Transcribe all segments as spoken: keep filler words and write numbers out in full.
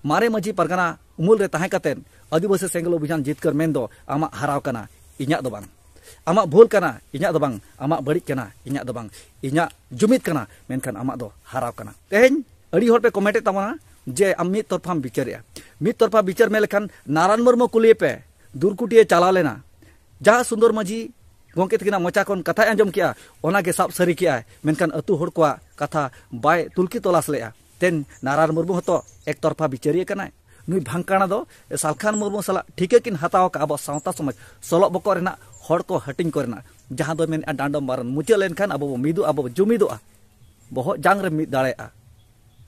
ᱢᱟᱨᱮ ᱢᱟᱹᱡᱷᱤ ᱯᱟᱨᱜᱟᱱᱟ ᱩᱢᱩᱞ ᱨᱮ ᱛᱟᱦᱮᱸ ᱠᱟᱛᱮᱫ ᱟᱹᱫᱤᱵᱟᱹᱥᱤ ᱥᱮᱸᱜᱮᱞ ᱚᱵᱷᱤᱡᱟᱱ ᱡᱤᱛᱠᱟᱹᱨ ᱢᱮᱱ ᱫᱚ ᱟᱢᱟᱜ ᱦᱟᱨᱟᱣ ᱠᱟᱱᱟ, ᱤᱧᱟᱹᱜ ᱫᱚ ᱵᱟᱝ᱾ ᱟᱢᱟᱜ ᱵᱷᱩᱞ ᱠᱟᱱᱟ, ᱤᱧᱟᱹᱜ ᱫᱚ ᱵᱟᱝ᱾ ᱟᱢᱟᱜ ᱵᱟᱹᱲᱤᱡ ᱠᱟᱱᱟ, ᱤᱧᱟᱹᱜ ᱫᱚ ᱵᱟᱝ᱾ ᱤᱧᱟᱹᱜ ᱡᱩᱢᱤᱫ ᱠᱟᱱᱟ, ᱢᱮᱱᱠᱷᱟᱱ ᱟᱢᱟᱜ ᱫᱚ ᱦᱟᱨᱟᱣ ᱠᱟᱱᱟ᱾ ᱛᱮᱦᱮᱧ ᱟᱹᱰᱤ ᱦᱚᱲ ᱯᱮ ᱠᱚᱢᱮᱱᱴ ᱮᱫ ᱛᱟᱵᱚᱱᱟ ᱡᱮ ᱟᱢ ᱢᱤᱫ ᱛᱚᱨᱯᱷᱟᱢ ᱵᱤᱪᱟᱹᱨᱮᱜᱼᱟ᱾ ᱢᱤᱫ ᱛᱚᱨᱯᱷᱟ ᱵᱤᱪᱟᱹᱨ ᱢᱮᱱ ᱞᱮᱠᱷᱟᱱ ᱱᱟᱨᱟᱭᱚᱱ ᱢᱩᱨᱢᱩ ᱠᱩᱞᱤᱭᱮ ᱯᱮ, ᱫᱩᱨᱠᱩᱴᱤᱭᱮ ᱪᱟᱞᱟᱣ ᱞᱮᱱᱟ, ᱡᱟᱦᱟᱸ ᱥᱩᱱᱫᱚᱨ ᱢᱟᱹᱡᱷᱤ ᱜᱚᱢᱠᱮ ᱛᱟᱹᱠᱤᱱᱟᱜ ᱢᱚᱪᱟ ᱠᱷᱚᱱ ᱠᱟᱛᱷᱟᱭ ᱟᱸᱡᱚᱢ ᱠᱮᱜᱼᱟ, ᱚᱱᱟᱜᱮ ᱥᱟᱵ ᱥᱟᱹᱨᱤ ᱠᱮᱜᱼᱟᱭ, ᱢᱮᱱᱠᱷᱟᱱ ᱟᱹᱛᱩ ᱦᱚᱲ ᱠᱚᱣᱟᱜ ᱠᱟᱛᱷᱟ ᱵᱟᱭ ᱛᱩᱞᱠᱷᱤ ᱛᱚᱞᱟᱥ ᱞᱮᱜᱼᱟ᱾ ᱛᱮᱦᱮᱧ ᱱᱟᱨᱟᱭᱚᱱ ᱢᱩᱨᱢᱩ ᱦᱚᱸᱛᱚ ᱮᱠᱛᱚᱨᱯᱷᱟ ᱵᱤᱪᱟᱹᱨᱤᱭᱟᱹ ᱠᱟᱱᱟᱭ᱾ ᱱᱩᱭ ᱵᱷᱟᱝᱠᱟᱲᱟ ᱫᱚ ᱥᱟᱞᱠᱷᱟᱱ ᱢᱩᱨᱢᱩ ᱥᱟᱞᱟᱜ ᱴᱷᱤᱠᱟᱹ ᱠᱤᱱ ᱦᱟᱛᱟᱣ ᱟᱠᱟᱫᱼᱟ ᱟᱵᱚ ᱥᱟᱶᱛᱟ ᱥᱚᱢᱟᱡᱽ ᱥᱚᱞᱚᱜ ᱵᱚᱠᱚᱜ ᱨᱮᱱᱟᱜ, ᱦᱚᱲ ᱠᱚ ᱦᱟᱹᱴᱤᱧ ᱠᱚ ᱨᱮᱱᱟᱜ᱾ ᱡᱟᱦᱟᱸ ᱫᱚ ᱢᱮᱱᱮᱫᱼᱟ, ᱰᱟᱸᱰᱚᱢ ᱵᱟᱨᱚᱱ ᱢᱩᱪᱟᱹᱫ ᱞᱮᱱᱠᱷᱟᱱ ᱟᱵᱚ ᱵᱚ ᱢᱤᱫᱚᱜᱼᱟ, ᱟᱵᱚ ᱵᱚ ᱡᱩᱢᱤᱫᱚᱜᱼᱟ, ᱵᱚᱦᱚᱜ ᱡᱟᱝ ᱨᱮ ᱢᱤᱫ ᱫᱟᱲᱮᱭᱟᱜᱼᱟ᱾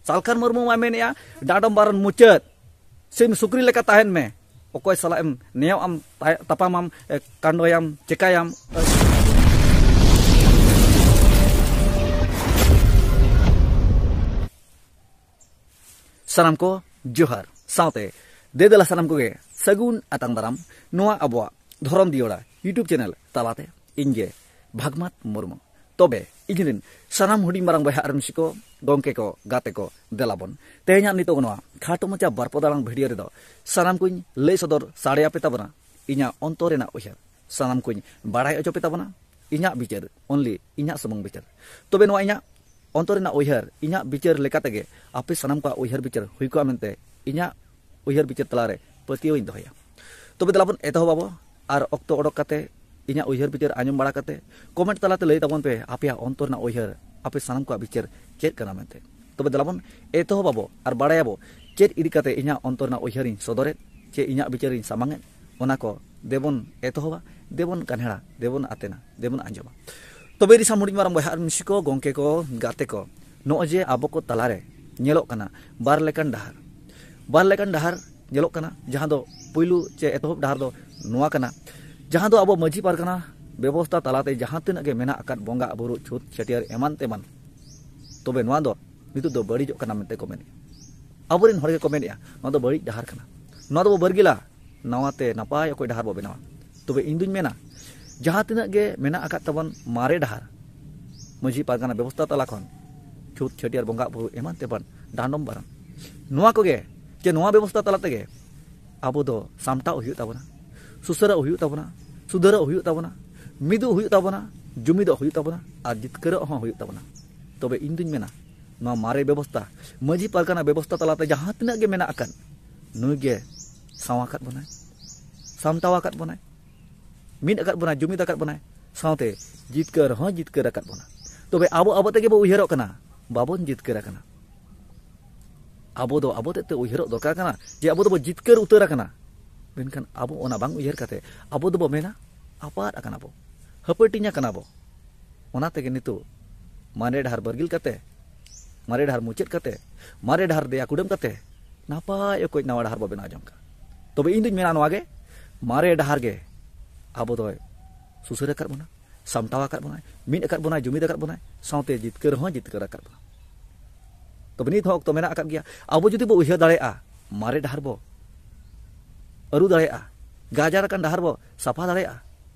ᱥᱟᱞᱠᱷᱟᱱ ᱢᱩᱨᱢᱩ ᱢᱟ ᱢᱮᱱᱮᱫᱼᱟ, ᱰᱟᱸᱰᱚᱢ ᱵᱟᱨᱚᱱ ᱢᱩᱪᱟᱹᱫ, ᱥᱤᱢ ᱥᱩᱠᱨᱤ ᱞᱮᱠᱟ ᱛᱟᱦᱮᱱ ᱢᱮ᱾ ᱚᱠᱚᱭ ᱥᱟᱞᱟᱜ ᱮᱢ ᱱᱮᱭᱟᱣ ᱟᱢ, ᱛᱟ-, ᱛᱟᱯᱟᱢᱟᱢ, ᱮ, ᱠᱟᱸᱰᱚᱭᱟᱢ, ᱪᱮᱠᱟᱭᱟᱢ? ᱥᱟᱱᱟᱢ ᱠᱚ ᱡᱚᱦᱟᱨ, ᱥᱟᱶᱛᱮ ᱫᱮᱫᱮᱞᱟ ᱥᱟᱱᱟᱢ ᱠᱚᱜᱮ ᱥᱟᱹᱜᱩᱱ ᱟᱛᱟᱝ ᱫᱟᱨᱟᱢ ᱱᱚᱣᱟ ᱟᱵᱚᱣᱟᱜ ᱫᱷᱚᱨᱚᱢ ᱫᱤᱭᱚᱲᱟ YouTube ᱪᱮᱱᱮᱞ ᱛᱟᱞᱟᱛᱮ᱾ ᱤᱧ ᱜᱮ ᱵᱷᱟᱜᱽᱢᱟᱛ ᱢᱩᱨᱢᱩ᱾ ᱛᱚᱵᱮ ᱤᱧ ᱨᱮᱱ ᱥᱟᱱᱟᱢ ᱦᱩᱰᱤᱧ ᱢᱟᱨᱟᱝ ᱵᱚᱭᱦᱟ ᱟᱨ ᱢᱤᱥᱤ ᱠᱚ, ᱜᱚᱢᱠᱮ ᱠᱚ, ᱜᱟᱛᱮ ᱠᱚ, ᱫᱮᱞᱟ ᱵᱚᱱ ᱛᱮᱦᱮᱧᱟᱜ ᱱᱤᱛᱚᱜ ᱱᱚᱣᱟ ᱠᱷᱟᱴᱚ ᱢᱟᱪᱷᱟ ᱵᱟᱨᱯᱚ ᱫᱟᱲᱟᱝ ᱵᱷᱤᱰᱤᱭᱳ ᱨᱮᱫᱚ ᱥᱟᱱᱟᱢ ᱠᱚᱧ ᱞᱟᱹᱭ ᱥᱚᱫᱚᱨ ᱥᱟᱰᱮ ᱟᱯᱮ ᱛᱟᱵᱚᱱᱟ ᱤᱧᱟᱹᱜ ᱚᱱᱛᱚᱨ ᱨᱮᱱᱟᱜ ᱩᱭᱦᱟᱹᱨ᱾ ᱥᱟᱱᱟᱢ ᱠᱚᱧ ᱵᱟᱲᱟᱭ ᱦᱚᱪᱚ ᱯᱮ ᱛᱟᱵᱚᱱᱟ ᱤᱧᱟᱹᱜ ᱵᱤᱪᱟᱹᱨ, only ᱤᱧᱟᱹᱜ ᱥᱩᱢᱩᱝ ᱵᱤᱪᱟᱹᱨ᱾ ᱛᱚᱵᱮ ᱱᱚᱣᱟ ᱤᱧᱟᱹᱜ ᱚᱱᱛᱚᱨ ᱨᱮᱱᱟᱜ ᱩᱭᱦᱟᱹᱨ, ᱤᱧᱟᱹᱜ ᱵᱤᱪᱟᱹᱨ ᱞᱮᱠᱟ ᱛᱮᱜᱮ ᱟᱯᱮ ᱥᱟᱱᱟᱢ ᱠᱚᱣᱟᱜ ᱩᱭᱦᱟᱹᱨ ᱵᱤᱪᱟᱹᱨ ᱦᱩᱭ ᱠᱚᱜᱼᱟ ᱢᱮᱱᱛᱮ ᱤᱧᱟᱹᱜ ᱩᱭᱦᱟᱹᱨ ᱵᱤᱪᱟᱹᱨ ᱛᱟᱞᱟᱨᱮ ᱯᱟᱹᱛᱭᱟᱹᱣ ᱤᱧ ᱫᱚᱦᱚᱭᱟ᱾ ᱛᱚᱵᱮ ᱫᱮᱞᱟ ᱵᱚᱱ ᱮᱛᱚᱦᱚᱵ ᱟᱵᱚ, ᱟᱨ ᱚᱠᱛᱚ ᱚᱰᱚᱠ ᱠᱟᱛᱮ ᱤᱧᱟᱹᱜ ᱩᱭᱦᱟᱹᱨ ᱵᱤᱪᱟᱹᱨ ᱟᱸᱡᱚᱢ ᱵᱟᱲᱟ ᱠᱟᱛᱮ ᱠᱚᱢᱮᱱᱴ ᱛᱟᱞᱟᱛᱮ ᱞᱟᱹᱭ ᱛᱟᱵᱚᱱ ᱯᱮ ᱟᱯᱮᱭᱟᱜ ᱚᱱᱛᱚᱨ ᱨᱮᱱᱟᱜ ᱩᱭᱦᱟᱹᱨ, ᱟᱯᱮ ᱥᱟᱱᱟᱢ ᱠᱚᱣᱟᱜ ᱵᱤᱪᱟᱹᱨ ᱪᱮᱫ ᱠᱟᱱᱟ ᱢᱮᱱᱛᱮ᱾ ᱛᱚᱵᱮ ᱫᱮᱞᱟ ᱵᱚᱱ ᱮᱛᱚᱦᱚᱵ ᱟᱵᱚ ᱟᱨ ᱵᱟᱲᱟᱭᱟᱵᱚ ᱪᱮᱫ ᱤᱫᱤ ᱠᱟᱛᱮ ᱤᱧᱟᱹᱜ ᱚᱱᱛᱚᱨ ᱨᱮᱱᱟᱜ ᱩᱭᱦᱟᱹᱨᱤᱧ ᱥᱚᱫᱚᱨᱮᱫ, ᱪᱮ ᱤᱧᱟᱹᱜ ᱵᱤᱪᱟᱹᱨᱤᱧ ᱥᱟᱢᱟᱝᱮᱫ, ᱚᱱᱟ ᱠᱚ ᱫᱮᱵᱚᱱ ᱮᱛᱚᱦᱚᱵᱟ, ᱫᱮᱵᱚᱱ ᱠᱟᱱᱦᱮᱲᱟ, ᱫᱮᱵᱚᱱ ᱟᱛᱮᱱᱟ, ᱫᱮᱵᱚᱱ ᱟᱸᱡᱚᱢᱟ᱾ ᱛᱚᱵᱮ ᱫᱤᱥᱚᱢ ᱦᱩᱰᱤᱧ ᱢᱟᱨᱟᱝ ᱵᱚᱭᱦᱟ ᱟᱨ ᱢᱤᱥᱤ ᱠᱚ, ᱜᱚᱢᱠᱮ ᱠᱚ, ᱜᱟᱛᱮ ᱠᱚ, ᱱᱚᱜᱼᱚᱭ ᱡᱮ ᱟᱵᱚ ᱠᱚ ᱛᱟᱞᱟᱨᱮ ᱧᱮᱞᱚᱜ ᱠᱟᱱᱟ ᱵᱟᱨ ᱞᱮᱠᱟᱱ ᱰᱟᱦᱟᱨ, ᱵᱟᱨ ᱞᱮᱠᱟᱱ ᱰᱟᱦᱟᱨ ᱧᱮᱞᱚᱜ ᱠᱟᱱᱟ, ᱡᱟᱦᱟᱸ ᱫᱚ ᱯᱩᱭᱞᱩ ᱪᱮ ᱮᱛᱚᱦᱚᱵ ᱰᱟᱦᱟᱨ ᱫᱚ ᱱᱚᱣᱟ ᱠᱟᱱᱟ, ᱡᱟᱦᱟᱸ ᱫᱚ ᱟᱵᱚ ᱢᱟᱹᱡᱷᱤ ᱯᱟᱨᱜᱟᱱᱟ ᱵᱮᱵᱚᱥᱛᱷᱟ ᱛᱟᱞᱟᱛᱮ ᱡᱟᱦᱟᱸ ᱛᱤᱱᱟᱹᱜ ᱜᱮ ᱢᱮᱱᱟᱜ ᱟᱠᱟᱫ ᱵᱚᱸᱜᱟ ᱵᱩᱨᱩ, ᱪᱷᱩᱛ ᱪᱷᱟᱹᱴᱭᱟᱹᱨ ᱮᱢᱟᱱ ᱛᱮᱢᱟᱱ, ᱛᱚᱵᱮ ᱱᱚᱣᱟ ᱫᱚ ᱱᱤᱛᱚᱜ ᱫᱚ ᱵᱟᱹᱲᱤᱡᱚᱜ ᱠᱟᱱᱟ ᱢᱮᱱᱛᱮ ᱠᱚ ᱢᱮᱱᱮᱫᱼᱟ᱾ ᱟᱵᱚᱨᱮᱱ ᱦᱚᱲ ᱜᱮᱠᱚ ᱢᱮᱱᱮᱫᱼᱟ, ᱱᱚᱣᱟ ᱫᱚ ᱵᱟᱹᱲᱤᱡ ᱰᱟᱦᱟᱨ ᱠᱟᱱᱟ, ᱱᱚᱣᱟ ᱫᱚᱵᱚ ᱵᱟᱹᱨᱜᱤᱞᱟ, ᱱᱟᱣᱟᱛᱮ ᱱᱟᱯᱟᱭ ᱚᱠᱚᱡ ᱰᱟᱦᱟᱨ ᱵᱚ ᱵᱮᱱᱟᱣᱟ᱾ ᱛᱚᱵᱮ ᱤᱧ ᱫᱩᱧ ᱢᱮᱱᱟ, ᱡᱟᱦᱟᱸ ᱛᱤᱱᱟᱹᱜ ᱜᱮ ᱢᱮᱱᱟᱜ ᱟᱠᱟᱫ ᱛᱟᱵᱚᱱ ᱢᱟᱨᱮ ᱰᱟᱦᱟᱨ, ᱢᱟᱹᱡᱷᱤ ᱯᱟᱨᱜᱟᱱᱟ ᱵᱮᱵᱚᱥᱛᱷᱟ ᱛᱟᱞᱟ ᱠᱷᱚᱱ ᱪᱷᱩᱛ ᱪᱷᱟᱹᱴᱭᱟᱹᱨ, ᱵᱚᱸᱜᱟ ᱵᱩᱨᱩ ᱮᱢᱟᱱ ᱛᱮᱢᱟᱱ, ᱰᱟᱸᱰᱚᱢ ᱵᱟᱨᱚᱱ, ᱱᱚᱣᱟ ᱠᱚᱜᱮ ᱡᱮ ᱱᱚᱣᱟ ᱵᱮᱵᱚᱥᱛᱷᱟ ᱛᱟᱞᱟ ᱛᱮᱜᱮ ᱟᱵᱚ ᱫᱚ ᱥᱟᱢᱴᱟᱣ ᱦᱩᱭᱩᱜ ᱛᱟᱵᱚᱱᱟ, ᱥᱩᱥᱟᱹᱨᱚᱜ ᱦᱩᱭᱩᱜ ᱛᱟᱵᱚᱱᱟ, ᱥᱩᱫᱷᱟᱹᱨᱚᱜ ᱦᱩᱭᱩᱜ ᱛᱟᱵᱚᱱᱟ, ᱢᱤᱫᱚᱜ ᱦᱩᱭᱩᱜ ᱛᱟᱵᱚᱱᱟ, ᱟᱨ ᱡᱤᱛᱠᱟᱹᱨᱚᱜ ᱦᱚᱸ ᱦᱩᱭᱩᱜ ᱛᱟᱵᱚᱱᱟ᱾ ᱛᱚᱵᱮ ᱤᱧ ᱫᱩᱧ ᱢᱮᱱᱟ, ᱱᱚᱣᱟ ᱢᱟᱨᱮ ᱵᱮᱵᱚᱥᱛᱷᱟ, ᱢᱟᱹᱡᱷᱤ ᱯᱟᱨᱜᱟᱱᱟ ᱵᱮᱵᱚᱥᱛᱷᱟ ᱛᱟᱞᱟᱛᱮ ᱡᱟᱦᱟᱸ ᱛᱤᱱᱟᱹᱜ ᱜᱮ ᱢᱮᱱᱟᱜ ᱟᱠᱟᱫ, ᱱᱩᱭ ᱜᱮ ᱥᱟᱶ ᱟᱠᱟᱫ ᱵᱚᱱᱟᱭ, ᱥᱟᱢᱴᱟᱣ ᱟᱠᱟᱫ ᱵᱚᱱᱟᱭ, ᱢᱤᱫ ᱟᱠᱟᱫ ᱵᱚᱱᱟᱭ, ᱡᱩᱢᱤᱫ ᱟᱠᱟᱫ ᱵᱚᱱᱟᱭ, ᱥᱟᱶᱛᱮ ᱡᱤᱛᱠᱟᱹᱨ ᱦᱚᱸ ᱡᱤᱛᱠᱟᱹᱨ ᱟᱠᱟᱫ ᱵᱚᱱᱟ᱾ ᱛᱚᱵᱮ ᱟᱵᱚ ᱟᱵᱚ ᱛᱮᱜᱮ ᱵᱚ ᱩᱭᱦᱟᱹᱨᱚᱜ ᱠᱟᱱᱟ, ᱵᱟᱵᱚᱱ ᱡᱤᱛᱠᱟᱹᱨ ᱟᱠᱟᱱᱟ᱾ ᱟᱵᱚ ᱫᱚ ᱟᱵᱚ ᱛᱮᱫ ᱛᱮ ᱩᱭᱦᱟᱹᱨᱚᱜ ᱫᱚᱨᱠᱟᱨ ᱠᱟᱱᱟ ᱡᱮ ᱟᱵᱚ ᱫᱚᱵᱚ ᱡᱤᱛᱠᱟᱹᱨ ᱩᱛᱟᱹᱨ ᱟᱠᱟᱱᱟ, ᱢᱮᱱᱠᱷᱟᱱ ᱟᱵᱚ ᱚᱱᱟ ᱵᱟᱝ ᱩᱭᱦᱟᱹᱨ ᱠᱟᱛᱮ ᱟᱵᱚ ᱫᱚᱵᱚ ᱢᱮᱱᱟ, ᱟᱯᱟᱫ ᱟᱠᱟᱱᱟ ᱵᱚ᱾ ᱦᱟᱹᱯᱟᱹᱴᱤᱧ ᱟᱠᱟᱱᱟ ᱵᱚ᱾ ᱚᱱᱟ ᱛᱮᱜᱮ ᱱᱤᱛᱚᱜ ᱢᱟᱨᱮ ᱰᱟᱦᱟᱨ ᱵᱟᱹᱨᱜᱤᱞ ᱠᱟᱛᱮ, ᱢᱟᱨᱮ ᱰᱟᱦᱟᱨ ᱢᱩᱪᱟᱹᱫ ᱠᱟᱛᱮ, ᱢᱟᱨᱮ ᱰᱟᱦᱟᱨ ᱫᱮᱭᱟ ᱠᱩᱰᱟᱹᱢ ᱠᱟᱛᱮ ᱱᱟᱯᱟᱭ ᱚᱠᱚᱡ ᱱᱟᱣᱟ ᱰᱟᱦᱟᱨ ᱵᱚ ᱵᱮᱱᱟᱣ ᱡᱚᱝ ᱠᱟᱱᱟ᱾ ᱛᱚᱵᱮ ᱤᱧ ᱫᱩᱧ ᱢᱮᱱᱟ ᱱᱚᱣᱟ ᱜᱮ, ᱢᱟᱨᱮ ᱰᱟᱦᱟᱨ ᱜᱮ ᱟᱵᱚ ᱫᱚᱭ ᱥᱩᱥᱟᱹᱨ ᱟᱠᱟᱫ ᱵᱚᱱᱟ, ᱥᱟᱢᱴᱟᱣ ᱟᱠᱟᱫ ᱵᱚᱱᱟᱭ, ᱢᱤᱫ ᱟᱠᱟᱫ ᱵᱚᱱᱟᱭ, ᱡᱩᱢᱤᱫ ᱟᱠᱟᱫ ᱵᱚᱱᱟᱭ, ᱥᱟᱶᱛᱮ ᱡᱤᱛᱠᱟᱹᱨ ᱦᱚᱸ ᱡᱤᱛᱠᱟᱹᱨ ᱟᱠᱟᱫ ᱵᱚᱱᱟ᱾ ᱛᱚᱵᱮ ᱱᱤᱛ ᱦᱚᱸ ᱚᱠᱛᱚ ᱢᱮᱱᱟᱜ ᱟᱠᱟᱫ ᱜᱮᱭᱟ᱾ ᱟᱵᱚ ᱡᱩᱫᱤ ᱵᱚ ᱩᱭᱦᱟᱹᱨ ᱫᱟᱲᱮᱭᱟᱜᱼᱟ, ᱢᱟᱨᱮ ᱰᱟᱦᱟᱨ ᱵᱚ ᱟᱹᱨᱩ ᱫᱟᱲᱮᱭᱟᱜᱼᱟ, ᱜᱟᱡᱟᱲ ᱟᱠᱟᱱ ᱰᱟᱦᱟᱨ ᱵᱚ ᱥᱟᱯᱷᱟ ᱫᱟᱲᱮᱭᱟᱜᱼᱟ,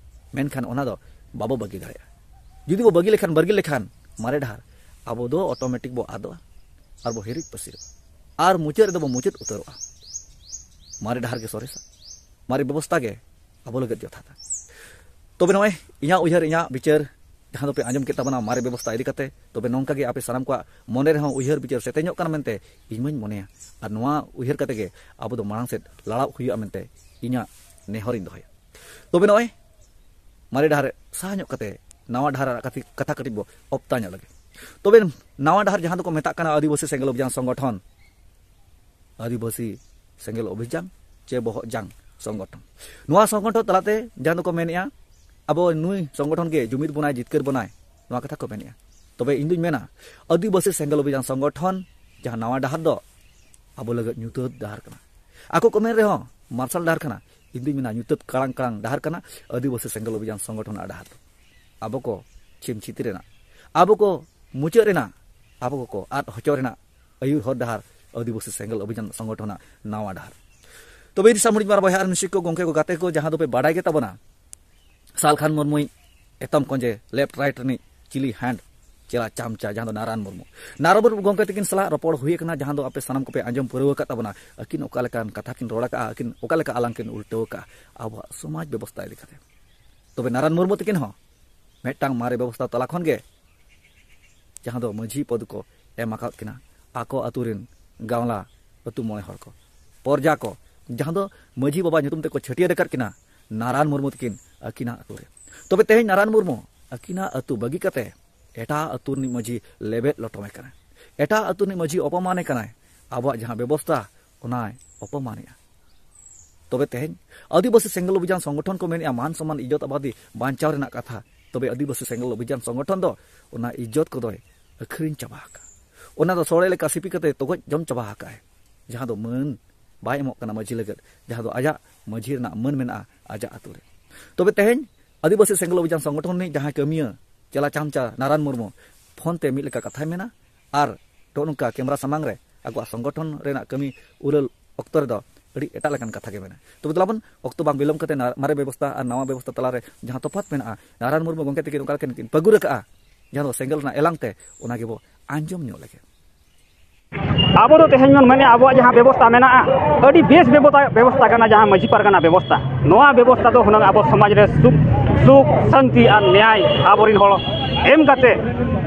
ᱢᱮᱱᱠᱷᱟᱱ ᱚᱱᱟ ᱫᱚ ᱵᱟᱵᱚ ᱵᱟᱹᱜᱤ ᱫᱟᱲᱮᱭᱟᱜᱼᱟ᱾ ᱡᱩᱫᱤ ᱵᱚ ᱵᱟᱹᱜᱤ ᱞᱮᱠᱷᱟᱱ, ᱵᱟᱹᱜᱤ ᱞᱮᱠᱷᱟᱱ ᱢᱟᱨᱮ ᱰᱟᱦᱟᱨ, ᱟᱵᱚ ᱫᱚ ᱚᱴᱳᱢᱮᱴᱤᱠ ᱵᱚ ᱟᱫᱚᱜᱼᱟ ᱟᱨ ᱵᱚ ᱦᱤᱨᱤᱡ ᱯᱟᱹᱥᱤᱨᱚᱜᱼᱟ᱾ ᱟᱨ ᱢᱩᱪᱟᱹᱫ ᱨᱮᱫᱚ ᱵᱚ ᱢᱩᱪᱟᱹᱫ ᱩᱛᱟᱹᱨᱚᱜᱼᱟ᱾ ᱢᱟᱨᱮ ᱰᱟᱦᱟᱨ ᱜᱮ ᱥᱚᱨᱮᱥᱟ, ᱢᱟᱨᱮ ᱵᱮᱵᱚᱥᱛᱷᱟ ᱜᱮ ᱟᱵᱚ ᱞᱟᱹᱜᱤᱫ ᱡᱚᱛᱷᱟᱛᱟ᱾ ᱛᱚᱵᱮ ᱱᱚᱜᱼᱚᱭ ᱤᱧᱟᱹᱜ ᱩᱭᱦᱟᱹᱨ, ᱤᱧᱟᱹᱜ ᱵᱤᱪᱟᱹᱨ, ᱡᱟᱦᱟᱸ ᱫᱚᱯᱮ ᱟᱸᱡᱚᱢ ᱠᱮᱫ ᱛᱟᱵᱚᱱᱟ ᱢᱟᱨᱮ ᱵᱮᱵᱚᱥᱛᱷᱟ ᱤᱫᱤ ᱠᱟᱛᱮ, ᱛᱚᱵᱮ ᱱᱚᱝᱠᱟ ᱜᱮ ᱟᱯᱮ ᱥᱟᱱᱟᱢ ᱠᱚᱣᱟᱜ ᱢᱚᱱᱮ ᱨᱮᱦᱚᱸ ᱩᱭᱦᱟᱹᱨ ᱵᱤᱪᱟᱹᱨ ᱥᱮᱛᱮᱧᱚᱜ ᱠᱟᱱᱟ ᱢᱮᱱᱛᱮ ᱤᱧ ᱢᱟᱧ ᱢᱚᱱᱮᱭᱟ᱾ ᱟᱨ ᱱᱚᱣᱟ ᱩᱭᱦᱟᱹᱨ ᱠᱟᱛᱮ ᱜᱮ ᱟᱵᱚ ᱫᱚ ᱢᱟᱲᱟᱝ ᱥᱮᱫ ᱞᱟᱲᱟᱣ ᱦᱩᱭᱩᱜᱼᱟ ᱢᱮᱱᱛᱮ ᱤᱧᱟᱹᱜ ᱱᱮᱦᱚᱨᱤᱧ ᱫᱚᱦᱚᱭᱟ᱾ ᱛᱚᱵᱮ ᱱᱚᱜᱼᱚᱭ ᱢᱟᱨᱮ ᱰᱟᱦᱟᱨ ᱥᱟᱦᱟ ᱧᱚᱜ ᱠᱟᱛᱮ ᱱᱟᱣᱟ ᱰᱟᱦᱟᱨ ᱨᱮᱱᱟᱜ ᱠᱟᱛᱷᱟ, ᱠᱟᱛᱷᱟ ᱠᱟᱹᱴᱤᱡ ᱵᱚ ᱚᱯᱛᱟ ᱧᱚᱜ ᱞᱮᱜᱮ᱾ ᱛᱚᱵᱮ ᱱᱟᱣᱟ ᱰᱟᱦᱟᱨ ᱡᱟᱦᱟᱸ ᱫᱚᱠᱚ ᱢᱮᱛᱟᱜ ᱠᱟᱱᱟ ᱟᱹᱫᱤᱵᱟᱹᱥᱤ ᱥᱮᱸᱜᱮᱞ ᱚᱵᱷᱤᱡᱟᱱ ᱥᱚᱝᱜᱚᱴᱷᱚᱱ, ᱟᱹᱫᱤᱵᱟᱹᱥᱤ ᱥᱮᱸᱜᱮᱞ ᱚᱵᱷᱤᱡᱟᱱ ᱪᱮ ᱵᱚᱦᱚᱜ ᱡᱟᱝ ᱥᱚᱝᱜᱚᱴᱷᱚᱱ, ᱱᱚᱣᱟ ᱥᱚᱝᱜᱚᱴᱷᱚᱱ ᱛᱟᱞᱟᱛᱮ ᱡᱟᱦᱟᱸ ᱫᱚᱠᱚ ᱢᱮᱱᱮᱜᱼᱟ, ᱟᱵᱚ ᱱᱩᱭ ᱥᱚᱝᱜᱚᱴᱷᱚᱱ ᱜᱮ ᱡᱩᱢᱤᱫ ᱵᱚᱱᱟᱭ, ᱡᱤᱛᱠᱟᱹᱨ ᱵᱚᱱᱟᱭ, ᱱᱚᱣᱟ ᱠᱟᱛᱷᱟ ᱠᱚ ᱢᱮᱱᱮᱜᱼᱟ᱾ ᱛᱚᱵᱮ ᱤᱧ ᱫᱩᱧ ᱢᱮᱱᱟ, ᱟᱹᱫᱤᱵᱟᱹᱥᱤ ᱥᱮᱸᱜᱮᱞ ᱚᱵᱷᱤᱡᱟᱱ ᱥᱚᱝᱜᱚᱴᱷᱚᱱ ᱡᱟᱦᱟᱸ ᱱᱟᱣᱟ ᱰᱟᱦᱟᱨ ᱫᱚ ᱟᱵᱚ ᱞᱟᱹᱜᱤᱫ ᱧᱩᱛᱟᱹᱛ ᱰᱟᱦᱟᱨ ᱠᱟᱱᱟ᱾ ᱟᱠᱚ ᱠᱚ ᱢᱮᱱ ᱨᱮᱦᱚᱸ ᱢᱟᱨᱥᱟᱞ ᱰᱟᱦᱟᱨ ᱠᱟᱱᱟ, ᱤᱧ ᱫᱩᱧ ᱢᱮᱱᱟ ᱧᱩᱛᱟᱹᱛ ᱠᱟᱲᱟᱝ ᱠᱟᱲᱟᱝ ᱰᱟᱦᱟᱨ ᱠᱟᱱᱟ ᱟᱹᱫᱤᱵᱟᱹᱥᱤ ᱥᱮᱸᱜᱮᱞ ᱚᱵᱷᱤᱡᱟᱱ ᱥᱚᱝᱜᱚᱴᱷᱚᱱᱟᱜ ᱰᱟᱦᱟᱨ ᱫᱚ᱾ ᱟᱵᱚ ᱠᱚ ᱪᱷᱤᱢ ᱪᱷᱤᱛᱤ ᱨᱮᱱᱟᱜ, ᱟᱵᱚ ᱠᱚ ᱢᱩᱪᱟᱹᱫ ᱨᱮᱱᱟᱜ, ᱟᱵᱚ ᱠᱚᱠᱚ ᱟᱫ ᱦᱚᱪᱚ ᱨᱮᱱᱟᱜ ᱟᱹᱭᱩᱨ ᱦᱚᱨ ᱰᱟᱦᱟᱨ ᱟᱹᱫᱤᱵᱟᱹᱥᱤ ᱥᱮᱸᱜᱮᱞ ᱚᱵᱷᱤᱡᱟᱱ ᱥᱚᱝᱜᱚᱴᱷᱚᱱᱟᱜ ᱱᱟᱣᱟ ᱰᱟᱦᱟᱨ᱾ ᱛᱚᱵᱮ ᱤᱧ ᱥᱟᱢᱩᱲᱤᱡ ᱢᱟᱨᱟ ᱵᱚᱭᱦᱟ ᱟᱨ ᱢᱤᱥᱤ ᱠᱚ, ᱜᱚᱢᱠᱮ ᱠᱚ, ᱜᱟᱛᱮ ᱠᱚ, ᱡᱟᱦᱟᱸ ᱫᱚᱯᱮ ᱵᱟᱰᱟᱭ ᱜᱮ ᱛᱟᱵᱚᱱᱟ, ᱥᱟᱞᱠᱷᱟᱱ ᱢᱩᱨᱢᱩᱭ ᱮᱛᱚᱢ ᱠᱚᱸᱡᱮ, ᱞᱮᱯᱷᱴ ᱨᱟᱭᱤᱴ ᱨᱤᱱᱤᱡ ᱪᱤᱞᱤ ᱦᱮᱱᱰ, ᱪᱮᱞᱟ ᱪᱟᱢᱪᱟ, ᱡᱟᱦᱟᱸ ᱫᱚ ᱱᱟᱨᱟᱱ ᱢᱩᱨᱢᱩ᱾ ᱱᱟᱨᱟᱱ ᱢᱩᱨᱢᱩ ᱜᱚᱢᱠᱮ ᱛᱟᱹᱠᱤᱱ ᱥᱟᱞᱟᱜ ᱨᱚᱯᱚᱲ ᱦᱩᱭ ᱟᱠᱟᱱᱟ, ᱡᱟᱦᱟᱸ ᱫᱚ ᱟᱯᱮ ᱥᱟᱱᱟᱢ ᱠᱚᱯᱮ ᱟᱸᱡᱚᱢ ᱯᱩᱨᱟᱹᱣ ᱟᱠᱟᱫ ᱛᱟᱵᱚᱱᱟ᱾ ᱟᱹᱠᱤᱱ ᱚᱠᱟ ᱞᱮᱠᱟᱱ ᱠᱟᱛᱷᱟ ᱠᱤᱱ ᱨᱚᱲ ᱟᱠᱟᱫᱼᱟ, ᱟᱹᱠᱤᱱ ᱚᱠᱟ ᱞᱮᱠᱟ ᱟᱞᱟᱝ ᱠᱤᱱ ᱩᱞᱴᱟᱹᱣ ᱟᱠᱟᱫᱼᱟ ᱟᱵᱚᱣᱟᱜ ᱥᱚᱢᱟᱡᱽ ᱵᱮᱵᱚᱥᱛᱷᱟ ᱤᱫᱤ ᱠᱟᱛᱮ᱾ ᱛᱚᱵᱮ ᱱᱟᱨᱟᱱ ᱢᱩᱨᱢᱩ ᱛᱟᱹᱠᱤᱱ ᱦᱚᱸ ᱢᱤᱫᱴᱟᱝ ᱢᱟᱨᱮ ᱵᱮᱵᱚᱥᱛᱷᱟ ᱛᱟᱞᱟ ᱠᱷᱚᱱ ᱜᱮ, ᱡᱟᱦᱟᱸ ᱫᱚ ᱢᱟᱹᱡᱷᱤ ᱯᱚᱫᱽ ᱠᱚ ᱮᱢ ᱟᱠᱟᱫ ᱠᱤᱱᱟ, ᱟᱠᱚ ᱟᱹᱛᱩ ᱨᱮᱱ ᱜᱟᱶᱞᱟ ᱟᱹᱛᱩ ᱢᱚᱬᱮ ᱦᱚᱲ ᱠᱚ, ᱯᱚᱨᱡᱟ ᱠᱚ, ᱡᱟᱦᱟᱸ ᱫᱚ ᱢᱟᱹᱡᱷᱤ ᱵᱟᱵᱟ ᱧᱩᱛᱩᱢ ᱛᱮᱠᱚ ᱪᱷᱟᱹᱴᱭᱟᱹᱨ ᱟᱠᱟᱫ ᱠᱤᱱᱟ, ᱱᱟᱨᱟᱱ ᱢᱩᱨᱢᱩ ᱛᱟᱹᱠᱤᱱ ᱟᱹᱠᱤᱱᱟᱜ ᱟᱹᱛᱩ ᱨᱮ᱾ ᱛᱚᱵᱮ ᱛᱮᱦᱮᱧ ᱱᱟᱨᱟᱱ ᱢᱩᱨᱢᱩ ᱟᱹᱠᱤᱱᱟᱜ ᱟᱹᱛᱩ ᱵᱟᱹᱜᱤ ᱠᱟᱛᱮ ᱮᱴᱟᱜ ᱟᱹᱛᱩ ᱨᱤᱱᱤᱡ ᱢᱟᱹᱡᱷᱤ ᱞᱮᱵᱮᱫ ᱞᱚᱴᱚᱢᱮ ᱠᱟᱱᱟᱭ, ᱮᱴᱟᱜ ᱟᱹᱛᱩ ᱨᱤᱱᱤᱡ ᱢᱟᱹᱡᱷᱤ ᱚᱯᱚᱢᱟᱱᱮ ᱠᱟᱱᱟᱭ, ᱟᱵᱚᱣᱟᱜ ᱡᱟᱦᱟᱸ ᱵᱮᱵᱚᱥᱛᱷᱟ ᱚᱱᱟᱭ ᱚᱯᱚᱢᱟᱱᱮᱜᱼᱟ᱾ ᱛᱚᱵᱮ ᱛᱮᱦᱮᱧ ᱟᱹᱫᱤᱵᱟᱹᱥᱤ ᱥᱮᱸᱜᱮᱞ ᱚᱵᱷᱤᱡᱟᱱ ᱥᱚᱝᱜᱚᱴᱷᱚᱱ ᱠᱚ ᱢᱮᱱᱮᱜᱼᱟ ᱢᱟᱱ ᱥᱚᱢᱢᱟᱱ ᱤᱡᱽᱡᱚᱛ ᱟᱵᱟᱫᱤ ᱵᱟᱧᱪᱟᱣ ᱨᱮᱱᱟᱜ ᱠᱟᱛᱷᱟ, ᱛᱚᱵᱮ ᱟᱹᱫᱤᱵᱟᱹᱥᱤ ᱥᱮᱸᱜᱮᱞ ᱚᱵᱷᱤᱡᱟᱱ ᱥᱚᱝᱜᱚᱴᱷᱚᱱ ᱫᱚ ᱚᱱᱟ ᱤᱡᱽᱡᱚᱛ ᱠᱚᱫᱚᱭ ᱟᱹᱠᱷᱨᱤᱧ ᱪᱟᱵᱟ ᱟᱠᱟᱫᱼᱟ᱾ ᱚᱱᱟ ᱫᱚ ᱥᱚᱲᱮ ᱞᱮᱠᱟ ᱥᱤᱯᱤ ᱠᱟᱛᱮ ᱛᱚᱜᱚᱡ ᱡᱚᱢ ᱪᱟᱵᱟ ᱟᱠᱟᱫᱼᱟᱭ, ᱡᱟᱦᱟᱸ ᱫᱚ ᱢᱟᱹᱱ ᱵᱟᱭ ᱮᱢᱚᱜ ᱠᱟᱱᱟ ᱢᱟᱹᱡᱷᱤ ᱞᱟᱹᱜᱤᱫ, ᱡᱟᱦᱟᱸ ᱫᱚ ᱟᱡᱟᱜ ᱢᱟᱹᱡᱷᱤ ᱨᱮᱱᱟᱜ ᱢᱟᱹᱱ ᱢᱮᱱᱟᱜᱼᱟ ᱟᱡᱟᱜ ᱟᱹᱛᱩ ᱨᱮ᱾ ᱛᱚᱵᱮ ᱛᱮᱦᱮᱧ ᱟᱹᱫᱤᱵᱟᱹᱥᱤ ᱥᱮᱸᱜᱮᱞ ᱚᱵᱷᱤᱡᱟᱱ ᱥᱚᱝᱜᱚᱴᱷᱚᱱ ᱨᱤᱱᱤᱡ ᱡᱟᱦᱟᱸᱭ ᱠᱟᱹᱢᱤᱭᱟᱹ ᱪᱮᱞᱟ ᱪᱟᱢᱪᱟ ᱱᱟᱨᱟᱱ ᱢᱩᱨᱢᱩ ᱯᱷᱳᱱ ᱛᱮ ᱢᱤᱫ ᱞᱮᱠᱟ ᱠᱟᱛᱷᱟᱭ ᱢᱮᱱᱟ ᱟᱨ ᱱᱚᱜᱼᱚ ᱱᱚᱝᱠᱟ ᱠᱮᱢᱨᱟ ᱥᱟᱢᱟᱝ ᱨᱮ ᱟᱠᱚᱣᱟᱜ ᱥᱚᱝᱜᱚᱴᱷᱚᱱ ᱨᱮᱱᱟᱜ ᱠᱟᱹᱢᱤ ᱩᱨᱟᱹᱞ ᱚᱠᱛᱚ ᱨᱮᱫᱚ ᱟᱹᱰᱤ ᱮᱴᱟᱜ ᱞᱮᱠᱟᱱ ᱠᱟᱛᱷᱟ ᱜᱮ ᱢᱮᱱᱟ᱾ ᱛᱚᱵᱮ ᱫᱮᱞᱟ ᱵᱚᱱ ᱚᱠᱛᱚ ᱵᱟᱝ ᱵᱤᱞᱚᱢ ᱠᱟᱛᱮ ᱱᱟ-, ᱢᱟᱨᱮ ᱵᱮᱵᱚᱥᱛᱷᱟ ᱟᱨ ᱱᱟᱣᱟ ᱵᱮᱵᱚᱥᱛᱷᱟ ᱛᱟᱞᱟᱨᱮ ᱡᱟᱦᱟᱸ ᱛᱚᱯᱷᱟᱛ ᱢᱮᱱᱟᱜᱼᱟ, ᱱᱟᱨᱟᱱ ᱢᱩᱨᱢᱩ ᱜᱚᱢᱠᱮ ᱛᱟᱹᱠᱤᱱ ᱚᱠᱟ ᱞᱮᱠᱟ ᱠᱤᱱ ᱯᱟᱹᱜᱩᱨ ᱟᱠᱟᱜᱼᱟ, ᱡᱟᱦᱟᱸ ᱫᱚ ᱥᱮᱸᱜᱮᱞ ᱨᱮᱱᱟᱜ ᱮᱞᱟᱝ ᱛᱮ, ᱚᱱᱟ ᱜᱮᱵᱚ ᱟᱸᱡᱚᱢ ᱧᱚᱜ ᱞᱮᱜᱮ᱾ ᱟᱵᱚ ᱫᱚ ᱛᱮᱦᱮᱧ ᱵᱚᱱ ᱢᱮᱱᱮᱫᱼᱟ ᱟᱵᱚᱣᱟᱜ ᱡᱟᱦᱟᱸ ᱵᱮᱵᱚᱥᱛᱷᱟ ᱢᱮᱱᱟᱜᱼᱟ, ᱟᱹᱰᱤ ᱵᱮᱥ ᱵᱮᱵᱚᱥᱛᱷᱟ, ᱵᱮᱵᱚᱥᱛᱷᱟ ᱠᱟᱱᱟ ᱡᱟᱦᱟᱸ ᱢᱟᱹᱡᱷᱤ ᱯᱟᱨᱜᱟᱱᱟ ᱵᱮᱵᱚᱥᱛᱷᱟ᱾ ᱱᱚᱣᱟ ᱵᱮᱵᱚᱥᱛᱷᱟ ᱫᱚ ᱦᱩᱱᱟᱹᱝ ᱟᱵᱚ ᱥᱚᱢᱟᱡᱽ ᱨᱮ ᱥᱩᱠ, ᱥᱩᱠ ᱥᱟᱱᱛᱤ ᱟᱨ ᱱᱮᱭᱟᱭ ᱟᱵᱚᱨᱤᱱ ᱦᱚᱲ ᱮᱢ ᱠᱟᱛᱮ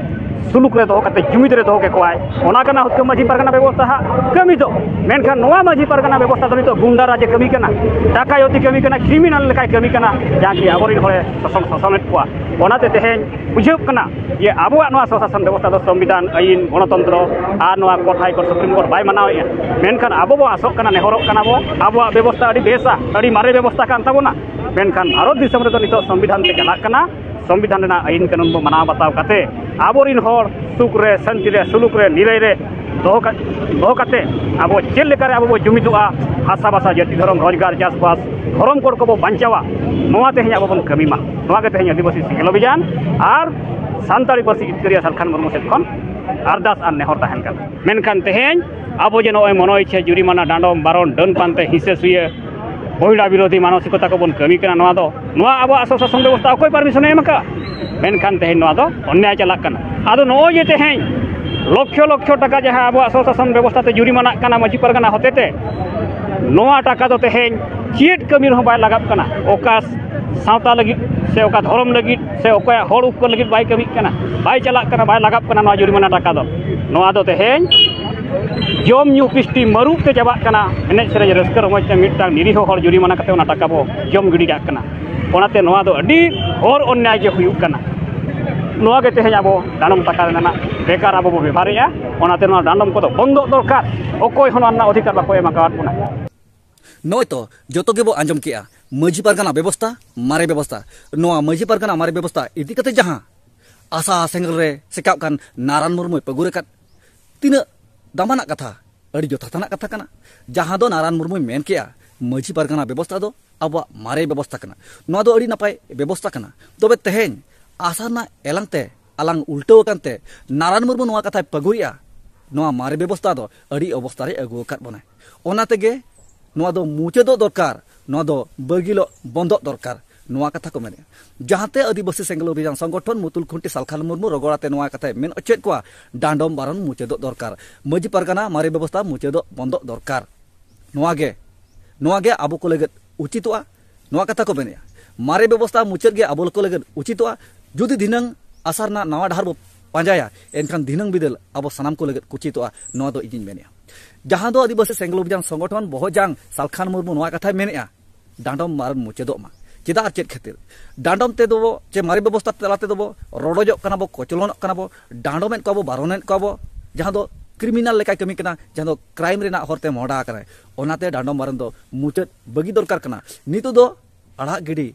ᱥᱩᱞᱩᱠ ᱨᱮ ᱫᱚᱦᱚ ᱠᱟᱛᱮ ᱡᱩᱢᱤᱫ ᱨᱮ ᱫᱚᱦᱚ ᱠᱮᱠᱚᱣᱟᱭ, ᱚᱱᱟ ᱠᱟᱱᱟ ᱦᱩᱛᱠᱟᱹᱢ ᱢᱟᱹᱡᱷᱤ ᱯᱟᱨᱜᱟᱱᱟ ᱵᱮᱵᱚᱥᱛᱷᱟ ᱦᱟᱸᱜ ᱠᱟᱹᱢᱤ ᱫᱚ᱾ ᱢᱮᱱᱠᱷᱟᱱ ᱱᱚᱣᱟ ᱢᱟᱹᱡᱷᱤ ᱯᱟᱨᱜᱟᱱᱟ ᱵᱮᱵᱚᱥᱛᱷᱟ ᱫᱚ ᱱᱤᱛᱚᱜ ᱜᱩᱱᱰᱟ ᱨᱟᱡᱽ ᱮ ᱠᱟᱹᱢᱤ ᱠᱟᱱᱟ, ᱰᱟᱠᱟᱭᱚᱛᱤ ᱠᱟᱹᱢᱤ ᱠᱟᱱᱟ, ᱠᱨᱤᱢᱤᱱᱟᱞ ᱞᱮᱠᱟᱭ ᱠᱟᱹᱢᱤ ᱠᱟᱱᱟ, ᱡᱟᱦᱟᱸ ᱠᱤ ᱟᱵᱚᱨᱤᱱ ᱦᱚᱲᱮ ᱥᱟᱥᱚᱱ ᱥᱟᱥᱚᱱᱮᱫ ᱠᱚᱣᱟ᱾ ᱚᱱᱟᱛᱮ ᱛᱮᱦᱮᱧ ᱵᱩᱡᱷᱟᱹᱜ ᱠᱟᱱᱟ ᱡᱮ ᱟᱵᱚᱣᱟᱜ ᱱᱚᱣᱟ ᱥᱚᱥᱟᱥᱚᱱ ᱵᱮᱵᱚᱥᱛᱷᱟ ᱫᱚ ᱥᱚᱝᱵᱤᱫᱷᱟᱱ, ᱟᱹᱭᱤᱱ, ᱜᱚᱱᱚᱛᱚᱱᱛᱨᱚ ᱟᱨ ᱱᱚᱣᱟ court, high court, supreme court ᱵᱟᱭ ᱢᱟᱱᱟᱣᱮᱫᱼᱟ᱾ ᱢᱮᱱᱠᱷᱟᱱ ᱟᱵᱚ ᱵᱚ ᱟᱥᱚᱜ ᱠᱟᱱᱟ, ᱱᱮᱦᱚᱨᱚᱜ ᱠᱟᱱᱟ ᱵᱚ, ᱟᱵᱚᱣᱟᱜ ᱵᱮᱵᱚᱥᱛᱷᱟ ᱟᱹᱰᱤ ᱵᱮᱥᱟ, ᱟᱹᱰᱤ ᱢᱟᱨᱮ ᱵᱮᱵᱚᱥᱛᱷᱟ ᱠᱟᱱ ᱛᱟᱵᱚᱱᱟ᱾ ᱢᱮᱱᱠᱷᱟᱱ ᱵᱷᱟᱨᱚᱛ ᱫᱤᱥᱚᱢ ᱨᱮᱫᱚ ᱱᱤᱛᱚᱜ ᱥᱚᱝᱵᱤᱫᱷᱟᱱ ᱛᱮ ᱪᱟᱞᱟᱜ ᱠᱟᱱᱟ᱾ ᱥᱚᱝᱵᱤᱫᱷᱟᱱ ᱨᱮᱱᱟᱜ ᱟᱹᱭᱤᱱ ᱠᱟᱹᱱᱩᱱ ᱵᱚ ᱢᱟᱱᱟᱣ ᱵᱟᱛᱟᱣ ᱠᱟᱛᱮ ᱟᱵᱚᱨᱤᱱ ᱦᱚᱲ ᱥᱩᱠ ᱨᱮ, ᱥᱟᱹᱱᱛᱤ ᱨᱮ, ᱥᱩᱞᱩᱠ ᱨᱮ, ᱱᱤᱨᱟᱹᱭ ᱨᱮ ᱫᱚᱦᱚ ᱠᱟ-, ᱫᱚᱦᱚ ᱠᱟᱛᱮ ᱟᱵᱚ ᱪᱮᱫ ᱞᱮᱠᱟᱨᱮ ᱟᱵᱚ ᱵᱚ ᱡᱩᱢᱤᱫᱚᱜᱼᱟ, ᱵᱷᱟᱥᱟ ᱵᱷᱟᱥᱟ, ᱡᱟᱹᱛᱤ, ᱫᱷᱚᱨᱚᱢ, ᱨᱳᱡᱽᱜᱟᱨ, ᱪᱟᱥᱵᱟᱥ, ᱫᱷᱚᱨᱚᱢ ᱠᱳᱰ ᱠᱚᱵᱚ ᱵᱟᱧᱪᱟᱣᱟ, ᱱᱚᱣᱟ ᱛᱮᱦᱮᱧ ᱟᱵᱚ ᱵᱚᱱ ᱠᱟᱹᱢᱤ ᱢᱟ᱾ ᱱᱚᱣᱟ ᱜᱮ ᱛᱮᱦᱮᱧ ᱟᱹᱫᱤᱵᱟᱹᱥᱤ ᱥᱮᱸᱜᱮᱞ ᱚᱵᱷᱤᱡᱟᱱ ᱟᱨ ᱥᱟᱱᱛᱟᱲᱤ ᱯᱟᱹᱨᱥᱤ ᱡᱤᱛᱠᱟᱹᱨᱤᱭᱟᱹ ᱥᱟᱞᱠᱷᱟᱱ ᱢᱩᱨᱢᱩ ᱥᱮᱫ ᱠᱷᱚᱱ ᱟᱨᱫᱟᱥ ᱟᱨ ᱱᱮᱦᱚᱨ ᱛᱟᱦᱮᱱ ᱠᱟᱱᱟ᱾ ᱢᱮᱱᱠᱷᱟᱱ ᱛᱮᱦᱮᱧ ᱟᱵᱚ ᱡᱮ ᱱᱚᱜᱼᱚᱭ ᱢᱚᱱᱚ ᱤᱪᱪᱷᱟᱹ ᱡᱩᱨᱤᱢᱟᱱᱟ, ᱰᱟᱸᱰᱚᱢ, ᱵᱟᱨᱚᱱ, ᱰᱟᱹᱱ ᱯᱟᱱᱛᱮ, ᱦᱤᱸᱥᱟᱹ ᱥᱩᱭᱟᱹ, ᱢᱚᱦᱤᱞᱟ ᱵᱤᱨᱳᱫᱷᱤ ᱢᱟᱱᱚᱥᱤᱠᱚᱛᱟ ᱠᱚᱵᱚᱱ ᱠᱟᱹᱢᱤ ᱠᱟᱱᱟ, ᱱᱚᱣᱟ ᱫᱚ, ᱱᱚᱣᱟ ᱟᱵᱚᱣᱟᱜ ᱥᱚᱥᱟᱥᱚᱱ ᱵᱮᱵᱚᱥᱛᱷᱟ ᱚᱠᱚᱭ ᱯᱟᱨᱢᱤᱥᱚᱱᱮ ᱮᱢ ᱟᱠᱟᱫᱼᱟ? ᱢᱮᱱᱠᱷᱟᱱ ᱛᱮᱦᱮᱧ ᱱᱚᱣᱟ ᱫᱚ ᱚᱱᱱᱭᱟᱭ ᱪᱟᱞᱟᱜ ᱠᱟᱱᱟ᱾ ᱟᱫᱚ ᱱᱚᱜᱼᱚᱭ ᱡᱮ ᱛᱮᱦᱮᱧ ᱞᱚᱠᱷᱭᱚ ᱞᱚᱠᱷᱭᱚ ᱴᱟᱠᱟ ᱡᱟᱦᱟᱸ ᱟᱵᱚᱣᱟᱜ ᱥᱚᱥᱟᱥᱚᱱ ᱵᱮᱵᱚᱥᱛᱷᱟ ᱛᱮ ᱡᱩᱨᱤᱢᱟᱱᱟᱜ ᱠᱟᱱᱟ ᱢᱟᱹᱡᱷᱤ ᱯᱟᱨᱜᱟᱱᱟ ᱦᱚᱛᱮᱛᱮ, ᱱᱚᱣᱟ ᱴᱟᱠᱟ ᱫᱚ ᱛᱮᱦᱮᱧ ᱪᱮᱫ ᱠᱟᱹᱢᱤ ᱨᱮᱦᱚᱸ ᱵᱟᱭ ᱞᱟᱜᱟᱜ ᱠᱟᱱᱟ᱾ ᱚᱠᱟ ᱥᱟᱶᱛᱟ ᱞᱟᱹᱜᱤᱫ ᱥᱮ ᱚᱠᱟ ᱫᱷᱚᱨᱚᱢ ᱞᱟᱹᱜᱤᱫ ᱥᱮ ᱚᱠᱚᱭᱟᱜ ᱦᱚᱲ ᱩᱯᱠᱟᱹᱨ ᱞᱟᱹᱜᱤᱫ ᱵᱟᱭ ᱠᱟᱹᱢᱤᱜ ᱠᱟᱱᱟ, ᱵᱟᱭ ᱪᱟᱞᱟᱜ ᱠᱟᱱᱟ, ᱵᱟᱭ ᱞᱟᱜᱟᱜ ᱠᱟᱱᱟ ᱱᱚᱣᱟ ᱡᱩᱨᱤᱢᱟᱱᱟ ᱴᱟᱠᱟ ᱫᱚ᱾ ᱱᱚᱣᱟ ᱫᱚ ᱛᱮᱦᱮᱧ ᱡᱚᱢ ᱧᱩ ᱯᱤᱥᱴᱤ ᱢᱟᱹᱨᱩᱵ ᱛᱮ ᱪᱟᱵᱟᱜ ᱠᱟᱱᱟ᱾ ᱮᱱᱮᱡ ᱥᱮᱨᱮᱧ ᱨᱟᱹᱥᱠᱟᱹ ᱨᱚᱢᱚᱡᱽ ᱛᱮ ᱢᱤᱫᱴᱟᱝ ᱱᱤᱨᱤᱦᱚ ᱦᱚᱲ ᱡᱩᱨᱤᱢᱟᱱᱟ ᱠᱟᱛᱮ ᱚᱱᱟ ᱴᱟᱠᱟ ᱵᱚ ᱡᱚᱢ ᱜᱤᱰᱤ ᱠᱟᱜ ᱠᱟᱱᱟ᱾ ᱚᱱᱟᱛᱮ ᱱᱚᱣᱟ ᱫᱚ ᱟᱹᱰᱤ ᱜᱷᱳᱨ ᱚᱱᱱᱭᱟᱭ ᱜᱮ ᱦᱩᱭᱩᱜ ᱠᱟᱱᱟ᱾ ᱱᱚᱣᱟ ᱜᱮ ᱛᱮᱦᱮᱧ ᱟᱵᱚ ᱰᱟᱸᱰᱚᱢ ᱴᱟᱠᱟ ᱨᱮᱱᱟᱜ ᱵᱮᱠᱟᱨ ᱟᱵᱚ ᱵᱚ ᱵᱮᱵᱷᱟᱨᱮᱜᱼᱟ᱾ ᱚᱱᱟᱛᱮ ᱱᱚᱣᱟ ᱰᱟᱸᱰᱚᱢ ᱠᱚᱫᱚ ᱵᱚᱱᱫᱚᱜ ᱫᱚᱨᱠᱟᱨ᱾ ᱚᱠᱚᱭ ᱦᱚᱸ ᱱᱚᱣᱟ ᱨᱮᱱᱟᱜ ᱚᱫᱷᱤᱠᱟᱨ ᱵᱟᱠᱚ ᱮᱢ ᱟᱠᱟᱫ ᱵᱚᱱᱟ᱾ ᱱᱚᱜᱼᱚᱭ ᱛᱚ ᱡᱚᱛᱚ ᱜᱮᱵᱚ ᱟᱸᱡᱚᱢ ᱠᱮᱜᱼᱟ, ᱢᱟᱹᱡᱷᱤ ᱯᱟᱨᱜᱟᱱᱟ ᱵᱮᱵᱚᱥᱛᱟ, ᱢᱟᱨᱮ ᱵᱮᱵᱚᱥᱛᱟ᱾ ᱱᱚᱣᱟ ᱢᱟᱹᱡᱷᱤ ᱯᱟᱨᱜᱟᱱᱟ ᱢᱟᱨᱮ ᱵᱮᱵᱚᱥᱛᱟ ᱤᱫᱤ ᱠᱟᱛᱮ ᱡᱟᱦᱟᱸ ᱟᱥᱟ ᱥᱮᱸᱜᱮᱞ ᱨᱮ ᱥᱮᱠᱟᱣ ᱠᱟᱱ ᱱᱟᱨᱟᱱ ᱢᱩᱨᱢᱩᱭ ᱯᱟᱹᱜᱩᱨ ᱟᱠᱟᱫ, ᱛᱤᱱᱟᱹᱜ ᱫᱟᱢᱟᱱᱟᱜ ᱠᱟᱛᱷᱟ, ᱟᱹᱰᱤ ᱡᱚᱛᱷᱟᱛᱟᱱᱟᱜ ᱠᱟᱛᱷᱟ ᱠᱟᱱᱟ᱾ ᱡᱟᱦᱟᱸ ᱫᱚ ᱱᱟᱨᱟᱱ ᱢᱩᱨᱢᱩᱭ ᱢᱮᱱ ᱠᱮᱜᱼᱟ, ᱢᱟᱹᱡᱷᱤ ᱯᱟᱨᱜᱟᱱᱟ ᱵᱮᱵᱚᱥᱛᱟ ᱫᱚ ᱟᱵᱚᱣᱟᱜ ᱢᱟᱨᱮ ᱵᱮᱵᱚᱥᱛᱟ ᱠᱟᱱᱟ, ᱱᱚᱣᱟ ᱫᱚ ᱟᱹᱰᱤ ᱱᱟᱯᱟᱭ ᱵᱮᱵᱚᱥᱛᱟ ᱠᱟᱱᱟ᱾ ᱛᱚᱵᱮ ᱛᱮᱦᱮᱧ ᱟᱥᱟ ᱨᱮᱱᱟᱜ ᱮᱞᱟᱝ ᱛᱮ ᱟᱞᱟᱝ ᱩᱞᱴᱟᱹᱣ ᱟᱠᱟᱱ ᱛᱮ ᱱᱟᱨᱟᱱ ᱢᱩᱨᱢᱩ ᱱᱚᱣᱟ ᱠᱟᱛᱷᱟᱭ ᱯᱟᱹᱜᱩᱨᱮᱜᱼᱟ, ᱱᱚᱣᱟ ᱢᱟᱨᱮ ᱵᱮᱵᱚᱥᱛᱟ ᱫᱚ ᱟᱹᱰᱤ ᱚᱵᱚᱥᱛᱟ ᱨᱮ ᱟᱹᱜᱩ ᱟᱠᱟᱫ ᱵᱚᱱᱟᱭ᱾ ᱚᱱᱟ ᱛᱮᱜᱮ ᱱᱚᱣᱟ ᱫᱚ ᱢᱩᱪᱟᱹᱫᱚᱜ ᱫᱚᱨᱠᱟᱨ, ᱱᱚᱣᱟ ᱫᱚ ᱵᱟᱹᱜᱤᱞᱚᱜ ᱵᱚᱱᱫᱚᱜ ᱫᱚᱨᱠᱟᱨ, ᱱᱚᱣᱟ ᱠᱟᱛᱷᱟ ᱠᱚ ᱢᱮᱱᱮᱫᱼᱟ᱾ ᱡᱟᱦᱟᱸᱛᱮ ᱟᱹᱫᱤᱵᱟᱹᱥᱤ ᱥᱮᱸᱜᱮᱞ ᱚᱵᱷᱤᱡᱟᱱ ᱥᱚᱝᱜᱚᱴᱷᱚᱱ ᱢᱩᱛᱩᱞ ᱠᱷᱩᱱᱴᱤ ᱥᱟᱞᱠᱷᱟᱱ ᱢᱩᱨᱢᱩ ᱨᱚᱜᱚᱲᱟᱛᱮ ᱱᱚᱣᱟ ᱠᱟᱛᱷᱟᱭ ᱢᱮᱱ ᱚᱪᱚᱭᱮᱫ ᱠᱚᱣᱟ, ᱰᱟᱸᱰᱚᱢ ᱵᱟᱨᱚᱱ ᱢᱩᱪᱟᱹᱫᱚᱜ ᱫᱚᱨᱠᱟᱨ, ᱢᱟᱹᱡᱷᱤ ᱯᱟᱨᱜᱟᱱᱟ ᱢᱟᱨᱮ ᱵᱮᱵᱚᱥᱛᱟ ᱢᱩᱪᱟᱹᱫᱚᱜ ᱵᱚᱱᱫᱚᱜ ᱫᱚᱨᱠᱟᱨ᱾ ᱱᱚᱣᱟ ᱜᱮ, ᱱᱚᱣᱟ ᱜᱮ ᱟᱵᱚ ᱠᱚ ᱞᱟᱹᱜᱤᱫ ᱩᱪᱤᱛᱚᱜᱼᱟ, ᱱᱚᱣᱟ ᱠᱟᱛᱷᱟ ᱠᱚ ᱢᱮᱱᱮᱫᱼᱟ᱾ ᱢᱟᱨᱮ ᱵᱮᱵᱚᱥᱛᱟ ᱢᱩᱪᱟᱹᱫ ᱜᱮ ᱟᱵᱚ ᱠᱚ ᱞᱟᱹᱜᱤᱫ ᱩᱪᱤᱛᱚᱜᱼᱟ᱾ ᱡᱩᱫᱤ ᱫᱷᱤᱱᱟᱹᱝ ᱟᱥᱟ ᱨᱮᱱᱟᱜ ᱱᱟᱣᱟ ᱰᱟᱦᱟᱨ ᱵᱚ ᱯᱟᱸᱡᱟᱭᱟ, ᱮᱱᱠᱷᱟᱱ ᱫᱷᱤᱱᱟᱹᱝ ᱵᱤᱫᱟᱹᱞ ᱟᱵᱚ ᱥᱟᱱᱟᱢ ᱠᱚ ᱞᱟᱹᱜᱤᱫ ᱩᱪᱤᱛᱚᱜᱼᱟ, ᱱᱚᱣᱟ ᱫᱚ ᱤᱧᱤᱧ ᱢᱮᱱᱮᱫᱼᱟ᱾ ᱡᱟᱦᱟᱸ ᱫᱚ ᱟᱹᱫᱤᱵᱟᱹᱥᱤ ᱥᱮᱸᱜᱮᱞ ᱚᱵᱷᱤᱡᱟᱱ ᱥᱚᱝᱜᱚᱴᱷᱚᱱ ᱵᱚᱦᱚᱜ ᱡᱟᱝ ᱥᱟᱞᱠᱷᱟᱱ ᱢᱩᱨᱢᱩ ᱱᱚᱣᱟ ᱠᱟᱛᱷᱟᱭ ᱢᱮᱱᱮᱫᱼᱟ, ᱰᱟᱸᱰᱚᱢ ᱢᱟᱨᱚᱱ ᱢᱩᱪᱟᱹᱫᱚᱜ ᱢᱟ᱾ ᱪᱮᱫᱟᱜ ᱟᱨ ᱪᱮᱫ ᱠᱷᱟᱹᱛᱤᱨ? ᱰᱟᱸᱰᱚᱢ ᱛᱮᱫᱚ ᱵᱚ, ᱪᱮ ᱢᱟᱨᱮ ᱵᱮᱵᱚᱥᱛᱟ ᱛᱟᱞᱟ ᱛᱮᱫᱚ ᱵᱚ ᱨᱚᱰᱚᱡᱚᱜ ᱠᱟᱱᱟ ᱵᱚ, ᱠᱚᱪᱞᱚᱱᱚᱜ ᱠᱟᱱᱟ ᱵᱚ, ᱰᱟᱸᱰᱚᱢᱮᱫ ᱠᱚᱣᱟ ᱵᱚ, ᱵᱟᱨᱚᱱᱮᱫ ᱠᱚᱣᱟ ᱵᱚ, ᱡᱟᱦᱟᱸ ᱫᱚ ᱠᱨᱤᱢᱤᱱᱟᱞ ᱞᱮᱠᱟᱭ ᱠᱟᱹᱢᱤ ᱠᱟᱱᱟ, ᱡᱟᱦᱟᱸ ᱫᱚ ᱠᱨᱟᱭᱤᱢ ᱨᱮᱱᱟᱜ ᱦᱚᱨᱛᱮ ᱢᱚᱦᱰᱟ ᱟᱠᱟᱱᱟᱭ᱾ ᱚᱱᱟᱛᱮ ᱰᱟᱸᱰᱚᱢ ᱢᱟᱨᱚᱱ ᱫᱚ ᱢᱩᱪᱟᱹᱫ ᱵᱟᱹᱜᱤ ᱫᱚᱨᱠᱟᱨ ᱠᱟᱱᱟ᱾ ᱱᱤᱛᱚᱜ ᱫᱚ ᱟᱲᱟᱜ ᱜᱤᱰᱤ,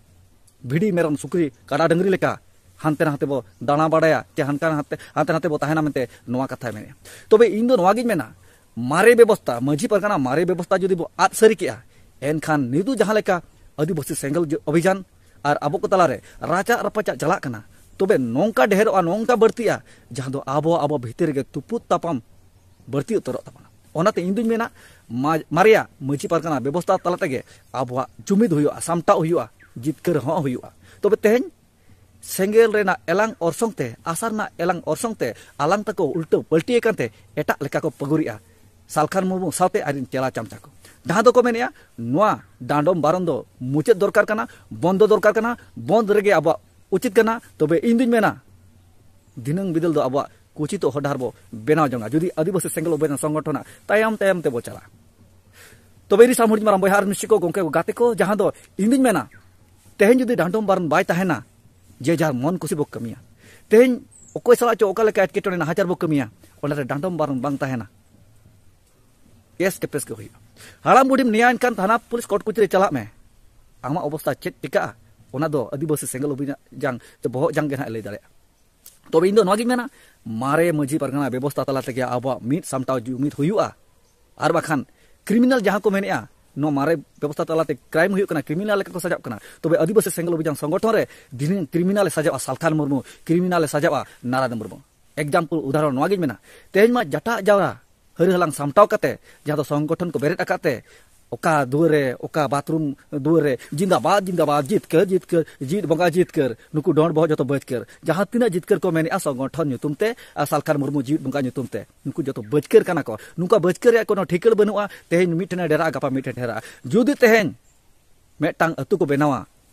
ᱵᱷᱤᱰᱤ, ᱢᱮᱨᱚᱢ, ᱥᱩᱠᱨᱤ, ᱠᱟᱰᱟ, ᱰᱟᱹᱝᱨᱤ ᱞᱮᱠᱟ ᱦᱟᱱᱛᱮ ᱱᱟᱛᱮ ᱵᱚ ᱫᱟᱬᱟ ᱵᱟᱲᱟᱭᱟ, ᱪᱮ ᱦᱟᱱᱠᱟ ᱦᱟᱱᱛᱮ, ᱦᱟᱱᱛᱮ ᱱᱟᱛᱮ ᱵᱚ ᱛᱟᱦᱮᱱᱟ ᱢᱮᱱᱛᱮ ᱱᱚᱣᱟ ᱠᱟᱛᱷᱟᱭ ᱢᱮᱱᱮᱫᱼᱟ᱾ ᱛᱚᱵᱮ ᱤᱧ ᱫᱚ ᱱᱚᱣᱟ ᱜᱤᱧ ᱢᱮᱱᱟ, ᱢᱟᱨᱮ ᱵᱮᱵᱚᱥᱛᱟ, ᱢᱟᱹᱡᱷᱤ ᱯᱟᱨᱜᱟᱱᱟ ᱢᱟᱨᱮ ᱵᱮᱵᱚᱥᱛᱟ ᱡᱩᱫᱤ ᱵᱚ ᱟᱫ ᱥᱟᱹᱨᱤ ᱠᱮᱜᱼᱟ, ᱮᱱᱠᱷᱟᱱ ᱱᱤᱛᱚᱜ ᱡᱟᱦᱟᱸ ᱞᱮᱠᱟ ᱟᱹᱫᱤᱵᱟᱹᱥᱤ ᱥᱮᱸᱜᱮᱞ ᱡᱚ-, ᱚᱵᱷᱤᱡᱟᱱ ᱟᱨ ᱟᱵᱚ ᱠᱚ ᱛᱟᱞᱟᱨᱮ ᱨᱟᱪᱟᱜ ᱨᱟᱯᱟᱪᱟᱜ ᱪᱟᱞᱟᱜ ᱠᱟᱱᱟ, ᱛᱚᱵᱮ ᱱᱚᱝᱠᱟ ᱰᱷᱮᱨᱚᱜᱼᱟ, ᱱᱚᱝᱠᱟ ᱵᱟᱹᱲᱛᱤᱜᱼᱟ, ᱡᱟᱦᱟᱸ ᱫᱚ ᱟᱵᱚ, ᱟᱵᱚ ᱵᱷᱤᱛᱤᱨ ᱨᱮᱜᱮ ᱛᱩᱯᱩᱫ ᱛᱟᱯᱟᱢ ᱵᱟᱹᱲᱛᱤ ᱩᱛᱟᱹᱨᱚᱜ ᱛᱟᱵᱚᱱᱟ᱾ ᱚᱱᱟᱛᱮ ᱤᱧ ᱫᱩᱧ ᱢᱮᱱᱟ, ᱢᱟ-, ᱢᱟᱨᱮᱭᱟᱜ ᱢᱟᱹᱡᱷᱤ ᱯᱟᱨᱜᱟᱱᱟ ᱵᱮᱵᱚᱥᱛᱷᱟ ᱛᱟᱞᱟ ᱛᱮᱜᱮ ᱟᱵᱚᱣᱟᱜ ᱡᱩᱢᱤᱫ ᱦᱩᱭᱩᱜᱼᱟ, ᱥᱟᱢᱴᱟᱣ ᱦᱩᱭᱩᱜᱼᱟ, ᱡᱤᱛᱠᱟᱹᱨ ᱦᱚᱸ ᱦᱩᱭᱩᱜᱼᱟ᱾ ᱛᱚᱵᱮ ᱛᱮᱦᱮᱧ ᱥᱮᱸᱜᱮᱞ ᱨᱮᱱᱟᱜ ᱮᱞᱟᱝ ᱚᱨᱥᱚᱝ ᱛᱮ, ᱟᱥᱟ ᱨᱮᱱᱟᱜ ᱮᱞᱟᱝ ᱚᱨᱥᱚᱝ ᱛᱮ ᱟᱞᱟᱝ ᱛᱟᱠᱚ ᱩᱞᱴᱟᱹ ᱯᱟᱹᱞᱴᱤ ᱟᱠᱟᱱ ᱛᱮ ᱮᱴᱟᱜ ᱞᱮᱠᱟ ᱠᱚ ᱯᱟᱹᱜᱩᱨᱮᱜᱼᱟ ᱥᱟᱞᱠᱷᱟᱱ ᱢᱩᱨᱢᱩ ᱥᱟᱶᱛᱮ ᱟᱡᱨᱮᱱ ᱪᱮᱞᱟ ᱪᱟᱢᱪᱟ ᱠᱚ, ᱡᱟᱦᱟᱸ ᱫᱚᱠᱚ ᱢᱮᱱᱮᱜᱼᱟ ᱱᱚᱣᱟ ᱰᱟᱸᱰᱚᱢ ᱵᱟᱨᱚᱱ ᱫᱚ ᱢᱩᱪᱟᱹᱫ ᱫᱚᱨᱠᱟᱨ ᱠᱟᱱᱟ, ᱵᱚᱱᱫᱚ ᱫᱚᱨᱠᱟᱨ ᱠᱟᱱᱟ, ᱵᱚᱱᱫ ᱨᱮᱜᱮ ᱟᱵᱚᱣᱟᱜ ᱩᱪᱤᱛ ᱠᱟᱱᱟ᱾ ᱛᱚᱵᱮ ᱤᱧ ᱫᱩᱧ ᱢᱮᱱᱟ ᱫᱷᱤᱱᱟᱹᱝ ᱵᱤᱫᱟᱹᱞ ᱫᱚ ᱟᱵᱚᱣᱟᱜ ᱠᱩᱪᱤᱛ ᱦᱚᱨ ᱰᱟᱦᱟᱨ ᱵᱚ ᱵᱮᱱᱟᱣ ᱡᱚᱝᱟ, ᱡᱩᱫᱤ ᱟᱹᱫᱤᱵᱟᱹᱥᱤ ᱥᱮᱸᱜᱮᱞ ᱚᱵᱷᱤᱡᱟᱱ ᱥᱚᱝᱜᱚᱴᱷᱚᱱᱟᱜ ᱛᱟᱭᱚᱢ ᱛᱟᱭᱚᱢ ᱛᱮᱵᱚ ᱪᱟᱞᱟᱜᱼᱟ᱾ ᱛᱚᱵᱮ ᱤᱧ ᱥᱟᱢᱦᱩᱲᱤᱡ ᱢᱟᱨᱟᱝ ᱵᱚᱭᱦᱟ ᱟᱨ ᱢᱤᱥᱤ ᱠᱚ, ᱜᱚᱢᱠᱮ ᱠᱚ, ᱜᱟᱛᱮ ᱠᱚ, ᱡᱟᱦᱟᱸ ᱫᱚ ᱤᱧ ᱫᱩᱧ ᱢᱮᱱᱟ ᱛᱮᱦᱮᱧ ᱡᱩᱫᱤ ᱰᱟᱸᱰᱚᱢ ᱵᱟᱨᱚᱱ ᱵᱟᱭ ᱛᱟᱦᱮᱱᱟ, ᱡᱮ ᱡᱟᱨ ᱢᱚᱱ ᱠᱩᱥᱤ ᱵᱚ ᱠᱟᱹᱢᱤᱭᱟ, ᱛᱮᱦᱮᱧ ᱚᱠᱚᱭ ᱥᱟᱞᱟᱜ ᱪᱚ ᱚᱠᱟ ᱞᱮᱠᱟ ᱮᱴᱠᱮᱴᱚᱬᱮ ᱱᱟᱦᱟᱪᱟᱨ ᱵᱚ ᱠᱟᱹᱢᱤᱭᱟ, ᱚᱱᱟᱨᱮ ᱰᱟᱸᱰᱚᱢ ᱵᱟᱨᱚᱱ ᱵᱟᱝ ᱛᱟᱦᱮᱱᱟ, ᱠᱮᱥ ᱠᱮᱯᱮᱥ ᱜᱮ ᱦᱩᱭᱩᱜᱼᱟ᱾ ᱦᱟᱲᱟᱢ ᱵᱩᱰᱷᱤᱢ ᱱᱮᱭᱟᱣᱮᱱ ᱠᱷᱟᱱ ᱛᱷᱟᱱᱟ ᱯᱩᱞᱤᱥ ᱠᱳᱨᱴ ᱠᱩᱪᱤ ᱨᱮ ᱪᱟᱞᱟᱜ ᱢᱮ, ᱟᱢᱟᱜ ᱚᱵᱚᱥᱛᱟ ᱪᱮᱫ ᱪᱤᱠᱟᱹᱜᱼᱟ ᱚᱱᱟ ᱫᱚ ᱟᱹᱫᱤᱵᱟᱹᱥᱤ ᱥᱮᱸᱜᱮᱞ ᱚᱵᱷᱤᱡᱟᱱ ᱡᱟᱝ ᱥᱮ ᱵᱚᱦᱚᱜ ᱡᱟᱝ ᱜᱮ ᱱᱟᱦᱟᱜ ᱞᱟᱹᱭ ᱫᱟᱲᱮᱭᱟᱜᱼᱟ᱾ ᱛᱚᱵᱮ ᱤᱧ ᱫᱚ ᱱᱚᱣᱟ ᱜᱤᱧ ᱢᱮᱱᱟ, ᱢᱟᱨᱮ ᱢᱟᱹᱡᱷᱤ ᱯᱟᱨᱜᱟᱱᱟ ᱵᱮᱵᱚᱥᱛᱷᱟ ᱛᱟᱞᱟ ᱛᱮᱜᱮ ᱟᱵᱚᱣᱟᱜ ᱢᱤᱫ ᱥᱟᱢᱴᱟᱣ ᱡᱩᱢᱤᱫ ᱦᱩᱭᱩᱜᱼᱟ᱾ ᱟᱨ ᱵᱟᱠᱷᱟᱱ ᱠᱨᱤᱢᱤᱱᱟᱞ ᱡᱟᱦᱟᱸ ᱠᱚ ᱢᱮᱱᱮᱜᱼᱟ, ᱱᱚᱣᱟ ᱢᱟᱨᱮ ᱵᱮᱵᱚᱥᱛᱷᱟ ᱛᱟᱞᱟᱛᱮ ᱠᱨᱟᱭᱤᱢ ᱦᱩᱭᱩᱜ ᱠᱟᱱᱟ, ᱠᱨᱤᱢᱤᱱᱟᱞ ᱞᱮᱠᱟ ᱠᱚ ᱥᱟᱡᱟᱜ ᱠᱟᱱᱟ, ᱛᱚᱵᱮ ᱟᱹᱫᱤᱵᱟᱹᱥᱤ ᱥᱮᱸᱜᱮᱞ ᱚᱵᱷᱤᱡᱟᱱ ᱥᱚᱝᱜᱚᱴᱷᱚᱱ ᱨᱮ ᱫᱷᱤᱱᱟᱹᱝ ᱠᱨᱤᱢᱤᱱᱟᱞ ᱮ ᱥᱟᱡᱟᱜᱼᱟ ᱥᱟᱞᱠᱷᱟᱱ ᱢᱩᱨᱢᱩ, ᱠᱨᱤᱢᱤᱱᱟᱞ ᱮ ᱥᱟᱡᱟᱜᱼᱟ ᱱᱟᱨᱟᱭᱚᱱ ᱢᱩᱨᱢᱩ᱾ ᱮᱠᱡᱟᱢᱯᱚᱞ, ᱩᱫᱟᱦᱚᱨᱚᱱ ᱱᱚᱣᱟ ᱜᱤᱧ ᱢᱮᱱᱟ, ᱛᱮᱦᱮᱧ ᱢᱟ ᱡᱟᱴᱟᱜ ᱡᱟᱣᱨᱟ ᱦᱟᱹᱨ ᱦᱟᱞᱟᱝ ᱥᱟᱢᱴᱟᱣ ᱠᱟᱛᱮ ᱡᱟᱦᱟᱸ ᱫᱚ ᱥᱚᱝᱜᱚᱴᱷᱚᱱ ᱠᱚ ᱵᱮᱨᱮᱫ ᱟᱠᱟᱫ ᱛᱮ ᱚᱠᱟ ᱫᱩᱣᱟᱹᱨ ᱨᱮ, ᱚᱠᱟ ᱵᱟᱛᱷᱨᱩᱢ ᱫᱩᱣᱟᱹᱨ ᱨᱮ ᱡᱤᱱᱫᱟᱵᱟᱫ, ᱡᱤᱱᱫᱟᱵᱟᱫ, ᱡᱤᱛᱠᱟᱹᱨ, ᱡᱤᱛᱠᱟᱹᱨ, ᱡᱤᱛ ᱵᱚᱸᱜᱟ ᱡᱤᱛᱠᱟᱹᱨ, ᱱᱩᱠᱩ ᱰᱚᱸᱰ ᱵᱚᱦᱚᱜ ᱡᱚᱛᱚ ᱵᱟᱹᱪᱠᱟᱹᱨ, ᱡᱟᱦᱟᱸ ᱛᱤᱱᱟᱹᱜ ᱡᱤᱛᱠᱟᱹᱨ ᱠᱚ ᱢᱮᱱᱮᱜᱼᱟ ᱥᱚᱝᱜᱚᱴᱷᱚᱱ ᱧᱩᱛᱩᱢ ᱛᱮ ᱟᱨ ᱥᱟᱞᱠᱷᱟᱱ ᱢᱩᱨᱢᱩ ᱡᱤᱣᱤᱫ ᱵᱚᱸᱜᱟ ᱧᱩᱛᱩᱢ ᱛᱮ, ᱱᱩᱠᱩ ᱡᱚᱛᱚ ᱵᱟᱹᱪᱠᱟᱹᱨ ᱠᱟᱱᱟ ᱠᱚ᱾ ᱱᱩᱠᱩ ᱵᱟᱹᱪᱠᱟᱹᱨ ᱨᱮᱭᱟᱜ ᱠᱳᱱᱳ ᱴᱷᱤᱠᱟᱹᱲ ᱵᱟᱹᱱᱩᱜᱼᱟ, ᱛᱮᱦᱮᱧ ᱢᱤᱫ ᱴᱷᱮᱱᱮ ᱰᱮᱨᱟᱜᱼᱟ, ᱜᱟᱯᱟ ᱢᱤᱫ ᱴᱷᱮᱱ ᱰᱮᱨᱟᱜᱼᱟ᱾ ᱡᱩᱫᱤ ᱛᱮᱦᱮᱧ ᱢᱤᱫᱴᱟᱝ ᱟᱹᱛᱩ ᱠᱚ ᱵᱮᱱᱟᱣᱟ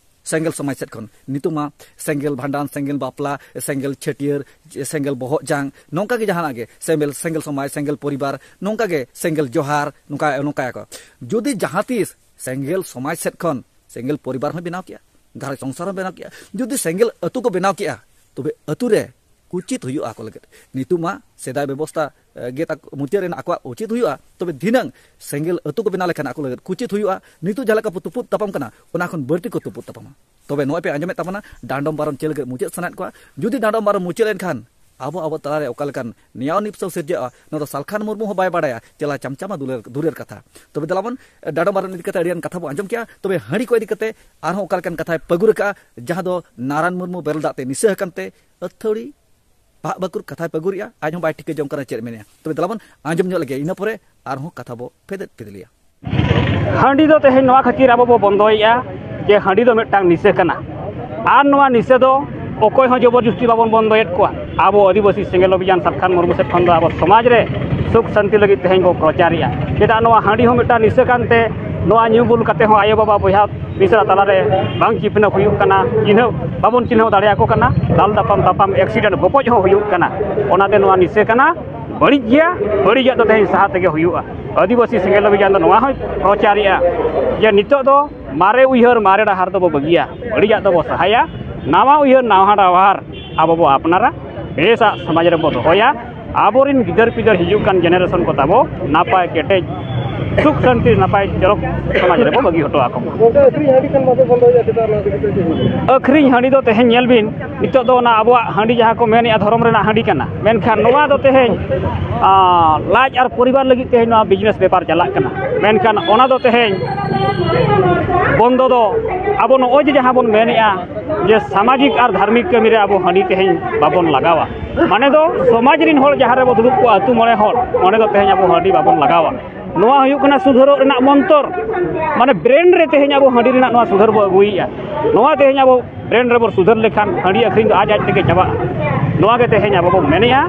ᱥᱮᱸᱜᱮᱞ ᱥᱚᱢᱟᱡᱽ ᱥᱮᱫ ᱠᱷᱚᱱ, ᱱᱤᱛᱚᱜ ᱢᱟ ᱥᱮᱸᱜᱮᱞ ᱵᱷᱟᱸᱰᱟᱱ, ᱥᱮᱸᱜᱮᱞ ᱵᱟᱯᱞᱟ, ᱥᱮᱸᱜᱮᱞ ᱪᱷᱟᱹᱴᱭᱟᱹᱨ, ᱥᱮᱸᱜᱮᱞ ᱵᱚᱦᱚᱜ ᱡᱟᱝ, ᱱᱚᱝᱠᱟ ᱜᱮ ᱡᱟᱦᱟᱱᱟᱜ ᱜᱮ, ᱥᱮᱸᱜᱮᱞ, ᱥᱮᱸᱜᱮᱞ ᱥᱚᱢᱟᱡᱽ, ᱥᱮᱸᱜᱮᱞ ᱯᱚᱨᱤᱵᱟᱨ, ᱱᱚᱝᱠᱟ ᱜᱮ ᱥᱮᱸᱜᱮᱞ ᱡᱚᱦᱟᱨ, ᱱᱚᱝᱠᱟ, ᱱᱚᱝᱠᱟᱭᱟᱠᱚ᱾ ᱡᱩᱫᱤ ᱡᱟᱦᱟᱸ ᱛᱤᱥ ᱥᱮᱸᱜᱮᱞ ᱥᱚᱢᱟᱡᱽ ᱥᱮᱫ ᱠᱷᱚᱱ ᱥᱮᱸᱜᱮᱞ ᱯᱚᱨᱤᱵᱟᱨ ᱦᱚᱸ ᱵᱮᱱᱟᱣ ᱠᱮᱜᱼᱟ, ᱜᱷᱟᱨᱚᱸᱡᱽ ᱥᱚᱝᱥᱟᱨ ᱦᱚᱸ ᱵᱮᱱᱟᱣ ᱠᱮᱜᱼᱟ, ᱡᱩᱫᱤ ᱥᱮᱸᱜᱮᱞ ᱟᱹᱛᱩ ᱠᱚ ᱵᱮᱱᱟᱣ ᱠᱮᱜᱼᱟ, ᱛᱚᱵᱮ ᱟᱹᱛᱩ ᱨᱮ ᱠᱩᱪᱤᱛ ᱦᱩᱭᱩᱜᱼᱟ ᱟᱠᱚ ᱞᱟᱹᱜᱤᱫ᱾ ᱱᱤᱛᱚᱜ ᱢᱟ ᱥᱮᱫᱟᱭ ᱵᱮᱵᱚᱥᱛᱟ, ᱮ, ᱜᱮ ᱛᱟᱠᱚ ᱢᱩᱪᱟᱹᱫ ᱨᱮᱱᱟᱜ ᱟᱠᱚᱣᱟᱜ ᱩᱪᱤᱛ ᱦᱩᱭᱩᱜᱼᱟ, ᱛᱚᱵᱮ ᱫᱷᱤᱱᱟᱹᱝ ᱥᱮᱸᱜᱮᱞ ᱟᱹᱛᱩ ᱠᱚ ᱵᱮᱱᱟᱣ ᱞᱮᱠᱷᱟᱱ ᱟᱠᱚ ᱞᱟᱹᱜᱤᱫ ᱠᱩᱪᱤᱛ ᱦᱩᱭᱩᱜᱼᱟ᱾ ᱱᱤᱛᱚᱜ ᱡᱟᱦᱟᱸ ᱞᱮᱠᱟ ᱠᱚ ᱛᱩᱯᱩᱫ ᱛᱟᱯᱟᱢ ᱠᱟᱱᱟ, ᱚᱱᱟ ᱠᱷᱚᱱ ᱵᱟᱹᱲᱛᱤ ᱠᱚ ᱛᱩᱯᱩᱫ ᱛᱟᱯᱟᱢᱟ᱾ ᱛᱚᱵᱮ ᱱᱚᱜᱼᱚᱭ ᱯᱮ ᱟᱸᱡᱚᱢᱮᱫ ᱛᱟᱵᱚᱱᱟ, ᱰᱟᱸᱰᱚᱢ ᱵᱟᱨᱚᱱ ᱪᱮᱫ ᱞᱟᱹᱜᱤᱫ ᱢᱩᱪᱟᱹᱫ ᱥᱟᱱᱟᱭᱮᱫ ᱠᱚᱣᱟ? ᱡᱩᱫᱤ ᱰᱟᱸᱰᱚᱢ ᱵᱟᱨᱚᱱ ᱢᱩᱪᱟᱹᱫ ᱞᱮᱱᱠᱷᱟᱱ ᱟᱵᱚ, ᱟᱵᱚ ᱛᱟᱞᱟᱨᱮ ᱚᱠᱟ ᱞᱮᱠᱟᱱ ᱱᱮᱭᱟᱣ ᱱᱤᱯᱥᱟᱹᱣ ᱥᱤᱨᱡᱟᱹᱜᱼᱟ, ᱱᱚᱣᱟ ᱫᱚ ᱥᱟᱞᱠᱷᱟᱱ ᱢᱩᱨᱢᱩ ᱦᱚᱸ ᱵᱟᱭ ᱵᱟᱲᱟᱭᱟ, ᱪᱮᱞᱟ ᱪᱟᱢᱪᱟ ᱢᱟ ᱫᱩᱞᱟᱹᱨ, ᱫᱩᱨᱮᱨ ᱠᱟᱛᱷᱟ᱾ ᱛᱚᱵᱮ ᱫᱮᱞᱟᱵᱚᱱ, ᱰᱟᱸᱰᱚᱢ ᱵᱟᱨᱚᱱ ᱤᱫᱤ ᱠᱟᱛᱮ ᱟᱹᱰᱤᱜᱟᱱ ᱠᱟᱛᱷᱟ ᱵᱚᱱ ᱟᱸᱡᱚᱢ ᱠᱮᱜᱼᱟ, ᱛᱚᱵᱮ ᱦᱟᱺᱰᱤ ᱠᱚ ᱤᱫᱤ ᱠᱟᱛᱮ ᱟᱨᱦᱚᱸ ᱚᱠᱟ ᱞᱮᱠᱟᱱ ᱠᱟᱛᱷᱟᱭ ᱯᱟᱹᱜᱩᱨ ᱟᱠᱟᱜᱼᱟ, ᱡᱟᱦᱟᱸ ᱫᱚ ᱱᱟᱨᱟᱭᱚᱱ ᱢᱩᱨᱢᱩ ᱵᱮᱨᱮᱞ ᱫᱟᱜ ᱛᱮ ᱱᱤᱥᱟᱹ ᱟᱠᱟᱱ ᱛᱮ ᱟᱹᱛᱷᱟᱹᱲᱤ ᱵᱷᱟᱜ ᱵᱷᱟᱹᱠᱩᱨ ᱠᱟᱛᱷᱟᱭ ᱯᱟᱹᱜᱩᱨᱮᱜᱼᱟ, ᱟᱡ ᱦᱚᱸ ᱵᱟᱭ ᱴᱷᱤᱠᱟᱹ ᱡᱚᱝ ᱠᱟᱱᱟ ᱪᱮᱫ ᱢᱮᱱᱮᱜᱼᱟ᱾ ᱛᱚᱵᱮ ᱫᱮᱞᱟᱵᱚᱱ ᱟᱸᱡᱚᱢ ᱧᱚᱜ ᱞᱮᱜᱮ, ᱤᱱᱟᱹ ᱯᱚᱨᱮ ᱟᱨᱦᱚᱸ ᱠᱟᱛᱷᱟ ᱵᱚ ᱯᱷᱮᱫᱮᱫ ᱯᱷᱮᱫᱮᱞᱮᱭᱟ᱾ ᱦᱟᱺᱰᱤ ᱫᱚ ᱛᱮᱦᱮᱧ ᱱᱚᱣᱟ ᱠᱷᱟᱹᱛᱤᱨ ᱟᱵᱚ ᱵᱚ ᱵᱚᱱᱫᱚᱭᱮᱜᱼᱟ ᱡᱮ ᱦᱟᱺᱰᱤ ᱫᱚ ᱢᱤᱫᱴᱟᱝ ᱱᱤᱥᱟᱹ ᱠᱟᱱᱟ, ᱟᱨ ᱱᱚᱣᱟ ᱱᱤᱥᱟᱹ ᱫᱚ ᱚᱠᱚᱭ ᱦᱚᱸ ᱡᱚᱵᱚᱨ ᱡᱩᱥᱛᱤ ᱵᱟᱵᱚᱱ ᱵᱚᱱᱫᱚᱭᱮᱫ ᱠᱚᱣᱟ᱾ ᱟᱵᱚ ᱟᱹᱫᱤᱵᱟᱹᱥᱤ ᱥᱮᱸᱜᱮᱞ ᱚᱵᱷᱤᱡᱟᱱ ᱥᱟᱛᱠᱷᱟᱱ ᱢᱩᱨᱢᱩ ᱥᱮᱫ ᱠᱷᱚᱱ ᱫᱚ ᱟᱵᱚ ᱥᱚᱢᱟᱡᱽ ᱨᱮ ᱥᱩᱠ ᱥᱟᱱᱛᱤ ᱞᱟᱹᱜᱤᱫ ᱛᱮᱦᱮᱧ ᱵᱚ ᱯᱨᱚᱪᱟᱨᱮᱜᱼᱟ᱾ ᱪᱮᱫᱟᱜ ᱱᱚᱣᱟ ᱦᱟᱺᱰᱤ ᱦᱚᱸ ᱢᱤᱫᱴᱟᱝ ᱱᱤᱥᱟᱹ ᱠᱟᱱᱛᱮ, ᱱᱚᱣᱟ ᱧᱩ ᱵᱩᱞ ᱠᱟᱛᱮ ᱦᱚᱸ ᱟᱭᱳᱼᱵᱟᱵᱟ ᱵᱚᱭᱦᱟ ᱢᱤᱥᱨᱟ ᱛᱟᱞᱟᱨᱮ ᱵᱟᱝ ᱪᱤᱯᱱᱟᱹ ᱦᱩᱭᱩᱜ ᱠᱟᱱᱟ, ᱪᱤᱱᱦᱟᱹ ᱵᱟᱵᱚᱱ ᱪᱤᱱᱦᱟᱹᱣ ᱫᱟᱲᱮᱭᱟᱠᱚ ᱠᱟᱱᱟ, ᱫᱟᱞ ᱛᱟᱯᱟᱢ ᱛᱟᱯᱟᱢ ᱮᱠᱥᱤᱰᱮᱱᱴ ᱜᱚᱯᱚᱡ ᱦᱚᱸ ᱦᱩᱭᱩᱜ ᱠᱟᱱᱟ᱾ ᱚᱱᱟᱛᱮ ᱱᱚᱣᱟ ᱱᱤᱥᱟᱹ ᱠᱟᱱᱟ, ᱵᱟᱹᱲᱤᱡ ᱜᱮᱭᱟ, ᱵᱟᱹᱲᱤᱡᱟᱜ ᱫᱚ ᱛᱮᱦᱮᱧ ᱥᱟᱦᱟ ᱛᱮᱜᱮ ᱦᱩᱭᱩᱜᱼᱟ᱾ ᱟᱹᱫᱤᱵᱟᱹᱥᱤ ᱥᱮᱸᱜᱮᱞ ᱚᱵᱷᱤᱡᱟᱱ ᱫᱚ ᱱᱚᱣᱟ ᱦᱚᱸᱭ ᱯᱨᱚᱪᱟᱨᱮᱜᱼᱟ ᱡᱮ ᱱᱤᱛᱚᱜ ᱫᱚ ᱢᱟᱨᱮ ᱩᱭᱦᱟᱹᱨ, ᱢᱟᱨᱮ ᱰᱟᱦᱟᱨ ᱫᱚᱵᱚ ᱵᱟᱹᱜᱤᱭᱟ, ᱵᱟᱹᱲᱤᱡᱟᱜ ᱫᱚᱵᱚ ᱥᱟᱦᱟᱭᱟ, ᱱᱟᱣᱟ ᱩᱭᱦᱟᱹᱨ, ᱱᱟᱣᱟ ᱰᱟᱦᱟᱨ ᱟᱵᱚ ᱵᱚ ᱟᱯᱱᱟᱨᱟ, ᱵᱮᱥᱟᱜ ᱥᱚᱢᱟᱡᱽ ᱨᱮᱵᱚ ᱫᱚᱦᱚᱭᱟ᱾ ᱟᱵᱚᱨᱤᱱ ᱜᱤᱫᱟᱹᱨ ᱯᱤᱫᱟᱹᱨ ᱦᱤᱡᱩᱜ ᱠᱟᱱ ᱡᱮᱱᱟᱨᱮᱥᱚᱱ ᱠᱚ ᱛᱟᱵᱚ ᱱᱟᱯᱟᱭ ᱠᱮᱴᱮᱡ ᱥᱩᱠ ᱥᱟᱱᱛᱤ ᱱᱟᱯᱟᱭ ᱪᱚᱨᱚᱠ ᱥᱚᱢᱟᱡᱽ ᱨᱮᱵᱚ ᱵᱟᱹᱜᱤ ᱦᱚᱴᱚ ᱟᱠᱚ ᱢᱟ᱾ ᱜᱚᱝᱠᱮ, ᱟᱹᱠᱷᱨᱤᱧ ᱦᱟᱺᱰᱤ ᱠᱷᱟᱱ ᱵᱟᱯᱮ ᱵᱚᱱᱫᱚᱭᱮᱫᱼᱟ, ᱪᱮᱫᱟᱜ ᱱᱚᱣᱟ ᱤᱫᱤ ᱠᱟᱛᱮ ᱪᱮᱫ ᱵᱤᱱ ᱞᱟᱹᱭᱟ? ᱟᱹᱠᱷᱨᱤᱧ ᱦᱟᱺᱰᱤ ᱫᱚ ᱛᱮᱦᱮᱧ ᱧᱮᱞ ᱵᱤᱱ, ᱱᱤᱛᱚᱜ ᱫᱚ ᱚᱱᱟ ᱟᱵᱚᱣᱟᱜ ᱦᱟᱺᱰᱤ ᱡᱟᱦᱟᱸ ᱠᱚ ᱢᱮᱱᱮᱫᱼᱟ ᱫᱷᱚᱨᱚᱢ ᱨᱮᱱᱟᱜ ᱦᱟᱺᱰᱤ ᱠᱟᱱᱟ, ᱢᱮᱱᱠᱷᱟᱱ ᱱᱚᱣᱟ ᱫᱚ ᱛᱮᱦᱮᱧ, ᱟ, ᱞᱟᱡ ᱟᱨ ᱯᱚᱨᱤᱵᱟᱨ ᱞᱟᱹᱜᱤᱫ ᱛᱮᱦᱮᱧ ᱱᱚᱣᱟ ᱵᱤᱡᱽᱱᱮᱥ ᱵᱮᱯᱟᱨ ᱪᱟᱞᱟᱜ ᱠᱟᱱᱟ᱾ ᱢᱮᱱᱠᱷᱟᱱ ᱚᱱᱟ ᱫᱚ ᱛᱮᱦᱮᱧ ᱵᱚᱱᱫᱚ ᱫᱚ ᱟᱵᱚ ᱱᱚᱜᱼᱚᱭ ᱡᱮ ᱡᱟᱦᱟᱸ ᱵᱚᱱ ᱢᱮᱱᱮᱫᱼᱟ ᱡᱮ ᱥᱟᱢᱟᱡᱤᱠ ᱟᱨ ᱫᱷᱟᱨᱢᱤᱠ ᱠᱟᱹᱢᱤ ᱨᱮ ᱟᱵᱚ ᱦᱟᱺᱰᱤ ᱛᱮᱦᱮᱧ ᱵᱟᱵᱚᱱ ᱞᱟᱜᱟᱣᱟ, ᱢᱟᱱᱮ ᱫᱚ ᱥᱚᱢᱟᱡᱽ ᱨᱤᱱ ᱦᱚᱲ ᱡᱟᱦᱟᱸ ᱨᱮᱵᱚ ᱫᱩᱲᱩᱵ ᱠᱚᱜᱼᱟ, ᱟᱹᱛᱩ ᱢᱚᱬᱮ ᱦᱚᱲ, ᱚᱸᱰᱮ ᱫᱚ ᱛᱮᱦᱮᱧ ᱟᱵᱚ ᱦᱟᱺᱰᱤ ᱵᱟᱵᱚᱱ ᱞᱟᱜᱟᱣᱟ᱾ ᱱᱚᱣᱟ ᱦᱩᱭᱩᱜ ᱠᱟᱱᱟ ᱥᱩᱫᱷᱟᱹᱨᱚᱜ ᱨᱮᱱᱟᱜ ᱢᱚᱱᱛᱚᱨ, ᱢᱟᱱᱮ ᱵᱨᱮᱱ ᱨᱮ ᱛᱮᱦᱮᱧ ᱟᱵᱚ ᱦᱟᱺᱰᱤ ᱨᱮᱱᱟᱜ ᱱᱚᱣᱟ ᱥᱩᱫᱷᱟᱹᱨ ᱵᱚ ᱟᱹᱜᱩᱭᱮᱫᱼᱟ᱾ ᱱᱚᱣᱟ ᱛᱮᱦᱮᱧ ᱟᱵᱚ ᱵᱨᱮᱱ ᱨᱮᱵᱚ ᱥᱩᱫᱷᱟᱹᱨ ᱞᱮᱠᱷᱟᱱ ᱦᱟᱺᱰᱤ ᱟᱹᱠᱷᱨᱤᱧ ᱫᱚ ᱟᱡ ᱟᱡ ᱛᱮᱜᱮ ᱪᱟᱵᱟᱜᱼᱟ᱾ ᱱᱚᱣᱟ ᱜᱮ ᱛᱮᱦᱮᱧ ᱟᱵᱚ ᱵᱚ ᱢᱮᱱᱮᱜᱼᱟ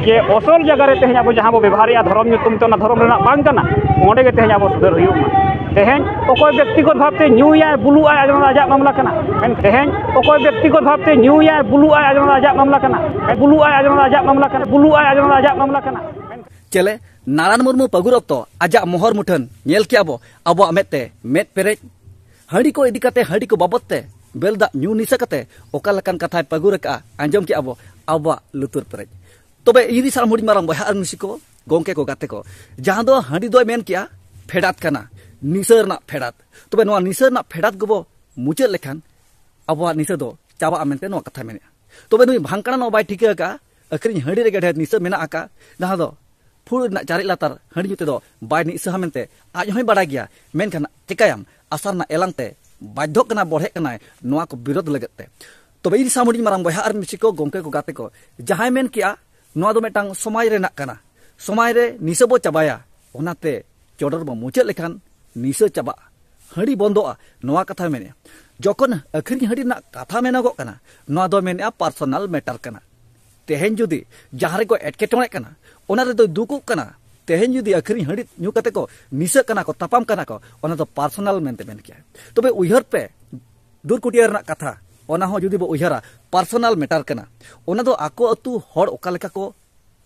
ᱡᱮ ᱚᱥᱚᱞ ᱡᱟᱭᱜᱟ ᱨᱮ ᱛᱮᱦᱮᱧ ᱟᱵᱚ ᱡᱟᱦᱟᱸ ᱵᱚ ᱵᱮᱵᱚᱦᱟᱨᱮᱜᱼᱟ ᱫᱷᱚᱨᱚᱢ ᱧᱩᱛᱩᱢ ᱛᱮ, ᱚᱱᱟ ᱫᱷᱚᱨᱚᱢ ᱨᱮᱱᱟᱜ ᱵᱟᱝ ᱠᱟᱱᱟ, ᱚᱸᱰᱮ ᱜᱮ ᱛᱮᱦᱮᱧ ᱟᱵᱚ ᱥᱩᱫᱷᱟᱹᱨ ᱦᱩᱭᱩᱜ ᱢᱟ᱾ ᱛᱮᱦᱮᱧ ᱚᱠᱚᱭ ᱵᱮᱠᱛᱤᱜᱚᱛ ᱵᱷᱟᱵᱽ ᱛᱮ ᱧᱩᱭᱟᱭ, ᱵᱩᱞᱩᱜᱼᱟᱭ, ᱚᱱᱟ ᱫᱚ ᱟᱡᱟᱜ ᱢᱟᱢᱞᱟ ᱠᱟᱱᱟ᱾ ᱢᱮᱱ-, ᱛᱮᱦᱮᱧ ᱚᱠᱚᱭ ᱵᱮᱠᱛᱤᱜᱚᱛ ᱵᱷᱟᱵᱽ ᱛᱮ ᱧᱩᱭᱟᱭ, ᱵᱩᱞᱩᱜᱼᱟᱭ, ᱚᱱᱟ ᱫᱚ ᱟᱡᱟᱜ ᱢᱟᱢᱞᱟ ᱠᱟᱱᱟ᱾ ᱵᱩᱞᱩᱜᱼᱟᱭ, ᱚᱱᱟ ᱫᱚ ᱟᱡᱟᱜ ᱢᱟᱢᱞᱟ ᱠᱟᱱᱟ᱾ ᱵᱩᱞᱩᱜᱼᱟᱭ, ᱚᱱᱟ ᱫᱚ ᱟᱡᱟᱜ ᱢᱟᱢᱞᱟ ᱠᱟᱱᱟ᱾ ᱪᱮᱞᱮ ᱱᱟᱨᱟᱱ ᱢᱩᱨᱢᱩ ᱯᱟᱹᱜᱩᱨ ᱚᱠᱛᱚ ᱟᱡᱟᱜ ᱢᱚᱦᱚᱨ ᱢᱩᱴᱷᱟᱹᱱ ᱧᱮᱞ ᱠᱮᱜᱼᱟ ᱵᱚ ᱟᱵᱚᱣᱟᱜ ᱢᱮᱫ ᱛᱮ ᱢᱮᱫ ᱯᱮᱨᱮᱡ᱾ ᱦᱟᱺᱰᱤ ᱠᱚ ᱤᱫᱤ ᱠᱟᱛᱮ, ᱦᱟᱺᱰᱤ ᱠᱚ ᱵᱟᱵᱚᱛ ᱛᱮ ᱵᱮᱞ ᱫᱟᱜ ᱧᱩ ᱱᱤᱥᱟᱹ ᱠᱟᱛᱮ ᱚᱠᱟ ᱞᱮᱠᱟᱱ ᱠᱟᱛᱷᱟᱭ ᱯᱟᱹᱜᱩᱨ ᱟᱠᱟᱜᱼᱟ, ᱟᱸᱡᱚᱢ ᱠᱮᱜᱼᱟ ᱵᱚ ᱟᱵᱚᱣᱟᱜ ᱞᱩᱛᱩᱨ ᱯᱮᱨᱮᱡ᱾ ᱛᱚᱵᱮ ᱤᱧ ᱨᱤᱱ ᱥᱟᱱᱟᱢ ᱦᱩᱰᱤᱧ ᱢᱟᱨᱟᱝ ᱵᱚᱭᱦᱟ ᱟᱨ ᱢᱤᱥᱤ ᱠᱚ, ᱜᱚᱢᱠᱮ ᱠᱚ, ᱜᱟᱛᱮ ᱠᱚ, ᱡᱟᱦᱟᱸ ᱫᱚ ᱦᱟᱺᱰᱤ ᱫᱚᱭ ᱢᱮᱱ ᱠᱮᱜᱼᱟ ᱯᱷᱮᱰᱟᱛ ᱠᱟᱱᱟ, ᱱᱤᱥᱟᱹ ᱨᱮᱱᱟᱜ ᱯᱷᱮᱰᱟᱛ᱾ ᱛᱚᱵᱮ ᱱᱚᱣᱟ ᱱᱤᱥᱟᱹ ᱨᱮᱱᱟᱜ ᱯᱷᱮᱰᱟᱛ ᱜᱮᱵᱚ ᱢᱩᱪᱟᱹᱫ ᱞᱮᱠᱷᱟᱱ ᱟᱵᱚᱣᱟᱜ ᱱᱤᱥᱟᱹ ᱫᱚ ᱪᱟᱵᱟᱜᱼᱟ ᱢᱮᱱᱛᱮ ᱱᱚᱣᱟ ᱠᱟᱛᱷᱟᱭ ᱢᱮᱱᱮᱜᱼᱟ᱾ ᱛᱚᱵᱮ ᱱᱩᱭ ᱵᱷᱟᱝᱠᱟᱲᱟ ᱱᱚᱣᱟ ᱵᱟᱭ ᱴᱷᱤᱠᱟᱹ ᱟᱠᱟᱫᱼᱟ, ᱟᱹᱠᱷᱨᱤᱧ ᱦᱟᱺᱰᱤ ᱨᱮᱜᱮ ᱰᱷᱮᱨ ᱱᱤᱥᱟᱹ ᱢᱮᱱᱟᱜ ᱟᱠᱟᱫᱼᱟ, ᱡᱟᱦᱟᱸ ᱫᱚ ᱯᱷᱩᱲᱩᱜ ᱨᱮᱱᱟᱜ ᱪᱟᱨᱮᱡ ᱞᱟᱛᱟᱨ ᱦᱟᱺᱰᱤ ᱧᱩ ᱛᱮᱫᱚ ᱵᱟᱭ ᱱᱤᱥᱟᱹᱦᱟ ᱢᱮᱱᱛᱮ ᱟᱡ ᱦᱚᱸᱭ ᱵᱟᱲᱟᱭ ᱜᱮᱭᱟ᱾ ᱢᱮᱱᱠᱷᱟᱱ ᱪᱤᱠᱟᱹᱭᱟᱢ, ᱟᱥᱟ ᱨᱮᱱᱟᱜ ᱮᱞᱟᱝ ᱛᱮ ᱵᱟᱫᱽᱫᱷᱚᱜ ᱠᱟᱱᱟ, ᱵᱚᱲᱦᱮᱜ ᱠᱟᱱᱟᱭ ᱱᱚᱣᱟ ᱠᱚ ᱵᱤᱨᱳᱫᱷ ᱞᱟᱹᱜᱤᱫ ᱛᱮ᱾ ᱛᱚᱵᱮ ᱤᱧ ᱥᱟᱶ ᱦᱩᱰᱤᱧ ᱢᱟᱨᱟᱝ ᱵᱚᱭᱦᱟ ᱟᱨ ᱢᱤᱥᱤ ᱠᱚ, ᱜᱚᱢᱠᱮ ᱠᱚ, ᱜᱟᱛᱮ ᱠᱚ, ᱡᱟᱦᱟᱸᱭ ᱢᱮᱱ ᱠᱮᱜᱼᱟ ᱱᱚᱣᱟ ᱫᱚ ᱢᱤᱫᱴᱟᱝ ᱥᱚᱢᱟᱡᱽ ᱨᱮᱱᱟᱜ ᱠᱟᱱᱟ, ᱥᱚᱢᱟᱡᱽ ᱨᱮ ᱱᱤᱥᱟᱹ ᱵᱚ ᱪᱟᱵᱟᱭᱟ, ᱚᱱᱟᱛᱮ ᱪᱚᱰᱚᱨ ᱵᱚ ᱢᱩᱪᱟᱹᱫ ᱞᱮᱠᱷᱟᱱ ᱱᱤᱥᱟᱹ ᱪᱟᱵᱟᱜᱼᱟ, ᱦᱟᱺᱰᱤ ᱵᱚᱱᱫᱚᱜᱼᱟ, ᱱᱚᱣᱟ ᱠᱟᱛᱷᱟ ᱢᱮᱱᱮᱜᱼᱟ᱾ ᱡᱚᱠᱷᱚᱱ ᱟᱹᱠᱷᱨᱤᱧ ᱦᱟᱺᱰᱤ ᱨᱮᱱᱟᱜ ᱠᱟᱛᱷᱟ ᱢᱮᱱᱚᱜᱚᱜ ᱠᱟᱱᱟ, ᱱᱚᱣᱟ ᱫᱚ ᱢᱮᱱᱮᱜᱼᱟ ᱯᱟᱨᱥᱚᱱᱟᱞ ᱢᱮᱴᱟᱨ ᱠᱟᱱᱟ᱾ ᱛᱮᱦᱮᱧ ᱡᱩᱫᱤ ᱡᱟᱦᱟᱸ ᱨᱮᱠᱚ ᱮᱴᱠᱮᱴᱚᱬᱮᱜ ᱠᱟᱱᱟ, ᱚᱱᱟ ᱨᱮᱫᱚᱭ ᱫᱩᱠᱩᱜ ᱠᱟᱱᱟ, ᱛᱮᱦᱮᱧ ᱡᱩᱫᱤ ᱟᱹᱠᱷᱨᱤᱧ ᱦᱟᱺᱰᱤ ᱧᱩ ᱠᱟᱛᱮ ᱠᱚ ᱱᱤᱥᱟᱹᱜ ᱠᱟᱱᱟ ᱠᱚ, ᱛᱟᱯᱟᱢ ᱠᱟᱱᱟ ᱠᱚ, ᱚᱱᱟ ᱫᱚ ᱯᱟᱨᱥᱚᱱᱟᱞ ᱢᱮᱱᱛᱮ ᱢᱮᱱ ᱠᱮᱭᱟ᱾ ᱛᱚᱵᱮ ᱩᱭᱦᱟᱹᱨ ᱯᱮ, ᱫᱩᱨᱠᱩᱴᱤᱭᱟᱹ ᱨᱮᱱᱟᱜ ᱠᱟᱛᱷᱟ, ᱚᱱᱟ ᱦᱚᱸ ᱡᱩᱫᱤ ᱵᱚ ᱩᱭᱦᱟᱹᱨᱟ ᱯᱟᱨᱥᱚᱱᱟᱞ ᱢᱮᱴᱟᱨ ᱠᱟᱱᱟ, ᱚᱱᱟ ᱫᱚ ᱟᱠᱚ ᱟᱹᱛᱩ ᱦᱚᱲ ᱚᱠᱟ ᱞᱮᱠᱟ ᱠᱚ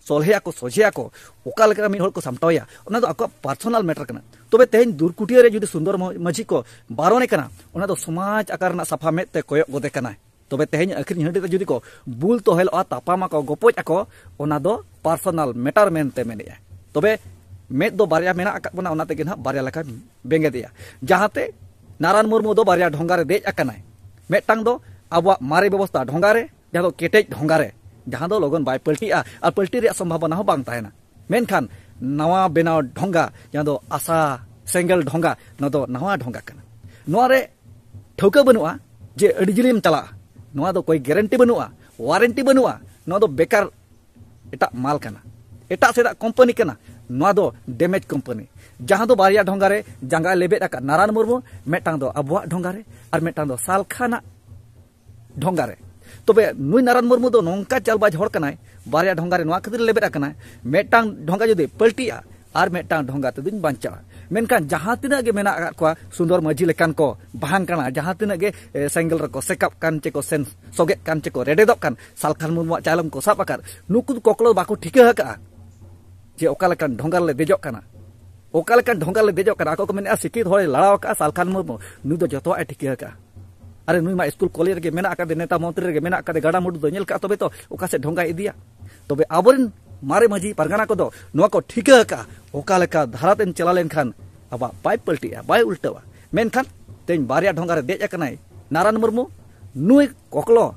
ᱥᱚᱞᱦᱮᱭᱟᱠᱚ, ᱥᱚᱡᱷᱮᱭᱟᱠᱚ, ᱚᱠᱟ ᱞᱮᱠᱟ ᱢᱤᱫ ᱦᱚᱲ ᱠᱚ ᱥᱟᱢᱴᱟᱣᱮᱭᱟ, ᱚᱱᱟ ᱫᱚ ᱟᱠᱚᱣᱟᱜ ᱯᱟᱨᱥᱚᱱᱟᱞ ᱢᱮᱴᱟᱨ ᱠᱟᱱᱟ᱾ ᱛᱚᱵᱮ ᱛᱮᱦᱮᱧ ᱫᱩᱨᱠᱩᱴᱤᱭᱟᱹ ᱨᱮ ᱡᱩᱫᱤ ᱥᱩᱱᱫᱚᱨ ᱢᱚ-, ᱢᱟᱹᱡᱷᱤ ᱠᱚ ᱵᱟᱨᱚᱱᱮ ᱠᱟᱱᱟ, ᱚᱱᱟ ᱫᱚ ᱥᱚᱢᱟᱡᱽ ᱟᱠᱟᱨ ᱨᱮᱱᱟᱜ ᱥᱟᱯᱷᱟ ᱢᱮᱫ ᱛᱮ ᱠᱚᱭᱚᱜ ᱜᱚᱫᱮ ᱠᱟᱱᱟᱭ᱾ ᱛᱚᱵᱮ ᱛᱮᱦᱮᱧ ᱟᱹᱠᱷᱨᱤᱧ ᱦᱟᱺᱰᱤ ᱛᱮ ᱡᱩᱫᱤ ᱠᱚ ᱵᱩᱞ ᱛᱚᱦᱮᱞᱚᱜᱼᱟ, ᱛᱟᱯᱟᱢ ᱟᱠᱚ, ᱜᱚᱯᱚᱡ ᱟᱠᱚ, ᱚᱱᱟ ᱫᱚ ᱯᱟᱨᱥᱚᱱᱟᱞ ᱢᱮᱴᱟᱨ ᱢᱮᱱᱛᱮ ᱢᱮᱱᱮᱜᱼᱟ᱾ ᱛᱚᱵᱮ ᱢᱮᱫ ᱫᱚ ᱵᱟᱨᱭᱟ ᱢᱮᱱᱟᱜ ᱟᱠᱟᱫ ᱵᱚᱱᱟ, ᱚᱱᱟ ᱛᱮᱜᱮ ᱱᱟᱦᱟᱜ ᱵᱟᱨᱭᱟ ᱞᱮᱠᱟ ᱵᱮᱸᱜᱮᱫᱮᱜᱼᱟ᱾ ᱡᱟᱦᱟᱸᱛᱮ ᱱᱟᱨᱟᱱ ᱢᱩᱨᱢᱩ ᱫᱚ ᱵᱟᱨᱭᱟ ᱰᱷᱚᱸᱜᱟ ᱨᱮ ᱫᱮᱡ ᱟᱠᱟᱱᱟᱭ᱾ ᱢᱤᱫᱴᱟᱝ ᱫᱚ ᱟᱵᱚᱣᱟᱜ ᱢᱟᱨᱮ ᱵᱮᱵᱚᱥᱛᱟ ᱰᱷᱚᱸᱜᱟ ᱨᱮ, ᱡᱟᱦᱟᱸ ᱫᱚ ᱠᱮᱴᱮᱡ ᱰᱷᱚᱸᱜᱟ ᱨᱮ, ᱡᱟᱦᱟᱸ ᱫᱚ ᱞᱚᱜᱚᱱ ᱵᱟᱭ ᱯᱟᱹᱞᱴᱤᱜᱼᱟ ᱟᱨ ᱯᱟᱹᱞᱴᱤ ᱨᱮᱭᱟᱜ ᱥᱚᱢᱵᱷᱟᱵᱚᱱᱟ ᱦᱚᱸ ᱵᱟᱝ ᱛᱟᱦᱮᱱᱟ᱾ ᱢᱮᱱᱠᱷᱟᱱ ᱱᱟᱣᱟ ᱵᱮᱱᱟᱣ ᱰᱷᱚᱸᱜᱟ, ᱡᱟᱦᱟᱸ ᱫᱚ ᱟᱥᱟ ᱥᱮᱸᱜᱮᱞ ᱰᱷᱚᱸᱜᱟ, ᱱᱚᱣᱟ ᱫᱚ ᱱᱟᱣᱟ ᱰᱷᱚᱸᱜᱟ ᱠᱟᱱᱟ᱾ ᱱᱚᱣᱟ ᱨᱮ ᱴᱷᱟᱹᱣᱠᱟᱹ ᱵᱟᱹᱱᱩᱜᱼᱟ ᱡᱮ ᱟᱹᱰᱤ ᱡᱤᱞᱤᱧ ᱮᱢ ᱪᱟᱞᱟᱜᱼᱟ᱾ ᱱᱚᱣᱟ ᱫᱚ ᱠᱚᱭ ᱜᱮᱨᱮᱱᱴᱤ ᱵᱟᱹᱱᱩᱜᱼᱟ, ᱣᱟᱨᱮᱱᱴᱤ ᱵᱟᱹᱱᱩᱜᱼᱟ᱾ ᱱᱚᱣᱟ ᱫᱚ ᱵᱮᱠᱟᱨ ᱮᱴᱟᱜ ᱢᱟᱞ ᱠᱟᱱᱟ, ᱮᱴᱟᱜ ᱥᱮᱫᱟᱜ ᱠᱳᱢᱯᱟᱱᱤ ᱠᱟᱱᱟ᱾ ᱱᱚᱣᱟ ᱫᱚ ᱰᱮᱢᱮᱡᱽ ᱠᱳᱢᱯᱟᱱᱤ, ᱡᱟᱦᱟᱸ ᱫᱚ ᱵᱟᱨᱭᱟ ᱰᱷᱚᱸᱜᱟ ᱨᱮ ᱡᱟᱸᱜᱟᱭ ᱞᱮᱵᱮᱫ ᱟᱠᱟᱫ ᱱᱟᱨᱟᱱ ᱢᱩᱨᱢᱩ, ᱢᱤᱫᱴᱟᱝ ᱫᱚ ᱟᱵᱚᱣᱟᱜ ᱰᱷᱚᱸᱜᱟ ᱨᱮ ᱟᱨ ᱢᱤᱫᱴᱟᱝ ᱫᱚ ᱥᱟᱞᱠᱷᱟᱱᱟᱜ ᱰᱷᱚᱸᱜᱟ ᱨᱮ᱾ ᱛᱚᱵᱮ ᱱᱩᱭ ᱱᱟᱨᱟᱱ ᱢᱩᱨᱢᱩ ᱫᱚ ᱱᱚᱝᱠᱟ ᱪᱟᱞᱵᱟᱡᱽ ᱦᱚᱲ ᱠᱟᱱᱟᱭ, ᱵᱟᱨᱭᱟ ᱰᱷᱚᱸᱜᱟ ᱨᱮ ᱱᱚᱣᱟ ᱠᱷᱟᱹᱛᱤᱨ ᱞᱮᱵᱮᱫ ᱟᱠᱟᱱᱟᱭ, ᱢᱤᱫᱴᱟᱝ ᱰᱷᱚᱸᱜᱟ ᱡᱩᱫᱤ ᱯᱟᱹᱞᱴᱤᱜᱼᱟ, ᱟᱨ ᱢᱤᱫᱴᱟᱝ ᱰᱷᱚᱸᱜᱟ ᱛᱮᱫᱚᱧ ᱵᱟᱧᱪᱟᱜᱼᱟ᱾ ᱢᱮᱱᱠᱷᱟᱱ ᱡᱟᱦᱟᱸ ᱛᱤᱱᱟᱹᱜ ᱜᱮ ᱢᱮᱱᱟᱜ ᱟᱠᱟᱫ ᱠᱚᱣᱟ, ᱥᱩᱱᱫᱚᱨ ᱢᱟᱹᱡᱷᱤ ᱞᱮᱠᱟᱱ ᱠᱚ ᱵᱟᱦᱟᱱ ᱠᱟᱱᱟ, ᱡᱟᱦᱟᱸ ᱛᱤᱱᱟᱹᱜ ᱜᱮ, ᱮ, ᱥᱮᱸᱜᱮᱞ ᱨᱮᱠᱚ ᱥᱮᱠᱟᱵ ᱠᱟᱱ, ᱪᱮ ᱠᱚ ᱥᱮᱱ ᱥᱚᱜᱮᱫ ᱠᱟᱱ, ᱪᱮ ᱠᱚ ᱨᱮᱰᱮᱫᱚᱜ ᱠᱟᱱ, ᱥᱟᱞᱠᱷᱟᱱ ᱢᱩᱨᱢᱩᱣᱟᱜ ᱪᱟᱭᱞᱚᱢ ᱠᱚ ᱥᱟᱵ ᱟᱠᱟᱫ, ᱱᱩᱠᱩ ᱠᱚᱠᱞᱚ ᱵᱟᱠᱚ ᱴᱷᱤᱠᱟᱹ ᱟᱠᱟᱫᱼᱟ ᱡᱮ ᱚᱠᱟ ᱞᱮᱠᱟᱱ ᱰᱷᱚᱸᱜᱟ ᱨᱮᱞᱮ ᱫᱮᱡᱚᱜ ᱠᱟᱱᱟ, ᱚᱠᱟ ᱞᱮᱠᱟᱱ ᱰᱷᱚᱸᱜᱟ ᱨᱮᱞᱮ ᱫᱮᱡᱚᱜ ᱠᱟᱱᱟ᱾ ᱟᱠᱚ ᱠᱚ ᱢᱮᱱᱮᱫᱼᱟ, ᱥᱤᱠᱠᱷᱤᱛ ᱦᱚᱲᱮ ᱞᱟᱲᱟᱣ ᱟᱠᱟᱫᱼᱟ ᱥᱟᱞᱠᱷᱟᱱ ᱢᱩᱨᱢᱩ, ᱱᱩᱭ ᱫᱚ ᱡᱚᱛᱚᱣᱟᱜ ᱮ ᱴᱷᱤᱠᱟᱹ ᱟᱠᱟᱫᱼᱟ᱾ ᱟᱨᱮ, ᱱᱩᱭ ᱢᱟ ᱥᱠᱩᱞ ᱠᱚᱞᱮᱡᱽ ᱨᱮᱜᱮ ᱢᱮᱱᱟᱜ ᱟᱠᱟᱫᱮ, ᱱᱮᱛᱟ ᱢᱚᱱᱛᱨᱤ ᱨᱮᱜᱮ ᱢᱮᱱᱟᱜ ᱟᱠᱟᱫᱮ, ᱜᱟᱰᱟ ᱢᱩᱰᱩ ᱫᱚ ᱧᱮᱞ ᱠᱟᱜᱼᱟ, ᱛᱚᱵᱮ ᱛᱚ ᱚᱠᱟ ᱥᱮᱫ ᱰᱷᱚᱸᱜᱟᱭ ᱤᱫᱤᱭᱟ? ᱛᱚᱵᱮ ᱟᱵᱚᱨᱮᱱ ᱢᱟᱨᱮ ᱢᱟᱹᱡᱷᱤ ᱯᱟᱨᱜᱟᱱᱟ ᱠᱚᱫᱚ ᱱᱚᱣᱟ ᱠᱚ ᱴᱷᱤᱠᱟᱹ ᱟᱠᱟᱫᱼᱟ, ᱚᱠᱟ ᱞᱮᱠᱟ ᱫᱷᱟᱨᱟ ᱛᱮᱢ ᱪᱟᱞᱟᱣ ᱞᱮᱱᱠᱷᱟᱱ ᱟᱵᱚᱣᱟᱜ ᱵᱟᱭ ᱯᱟᱹᱞᱴᱤᱜᱼᱟ, ᱵᱟᱭ ᱩᱞᱴᱟᱹᱣᱟ᱾ ᱢᱮᱱᱠᱷᱟᱱ ᱛᱮᱦᱮᱧ ᱵᱟᱨᱭᱟ ᱰᱷᱚᱸᱜᱟ ᱨᱮ ᱫᱮᱡ ᱟᱠᱟᱱᱟᱭ ᱱᱟᱨᱟᱱ ᱢᱩᱨᱢᱩ, ᱱᱩᱭ ᱠᱚᱠᱞᱚ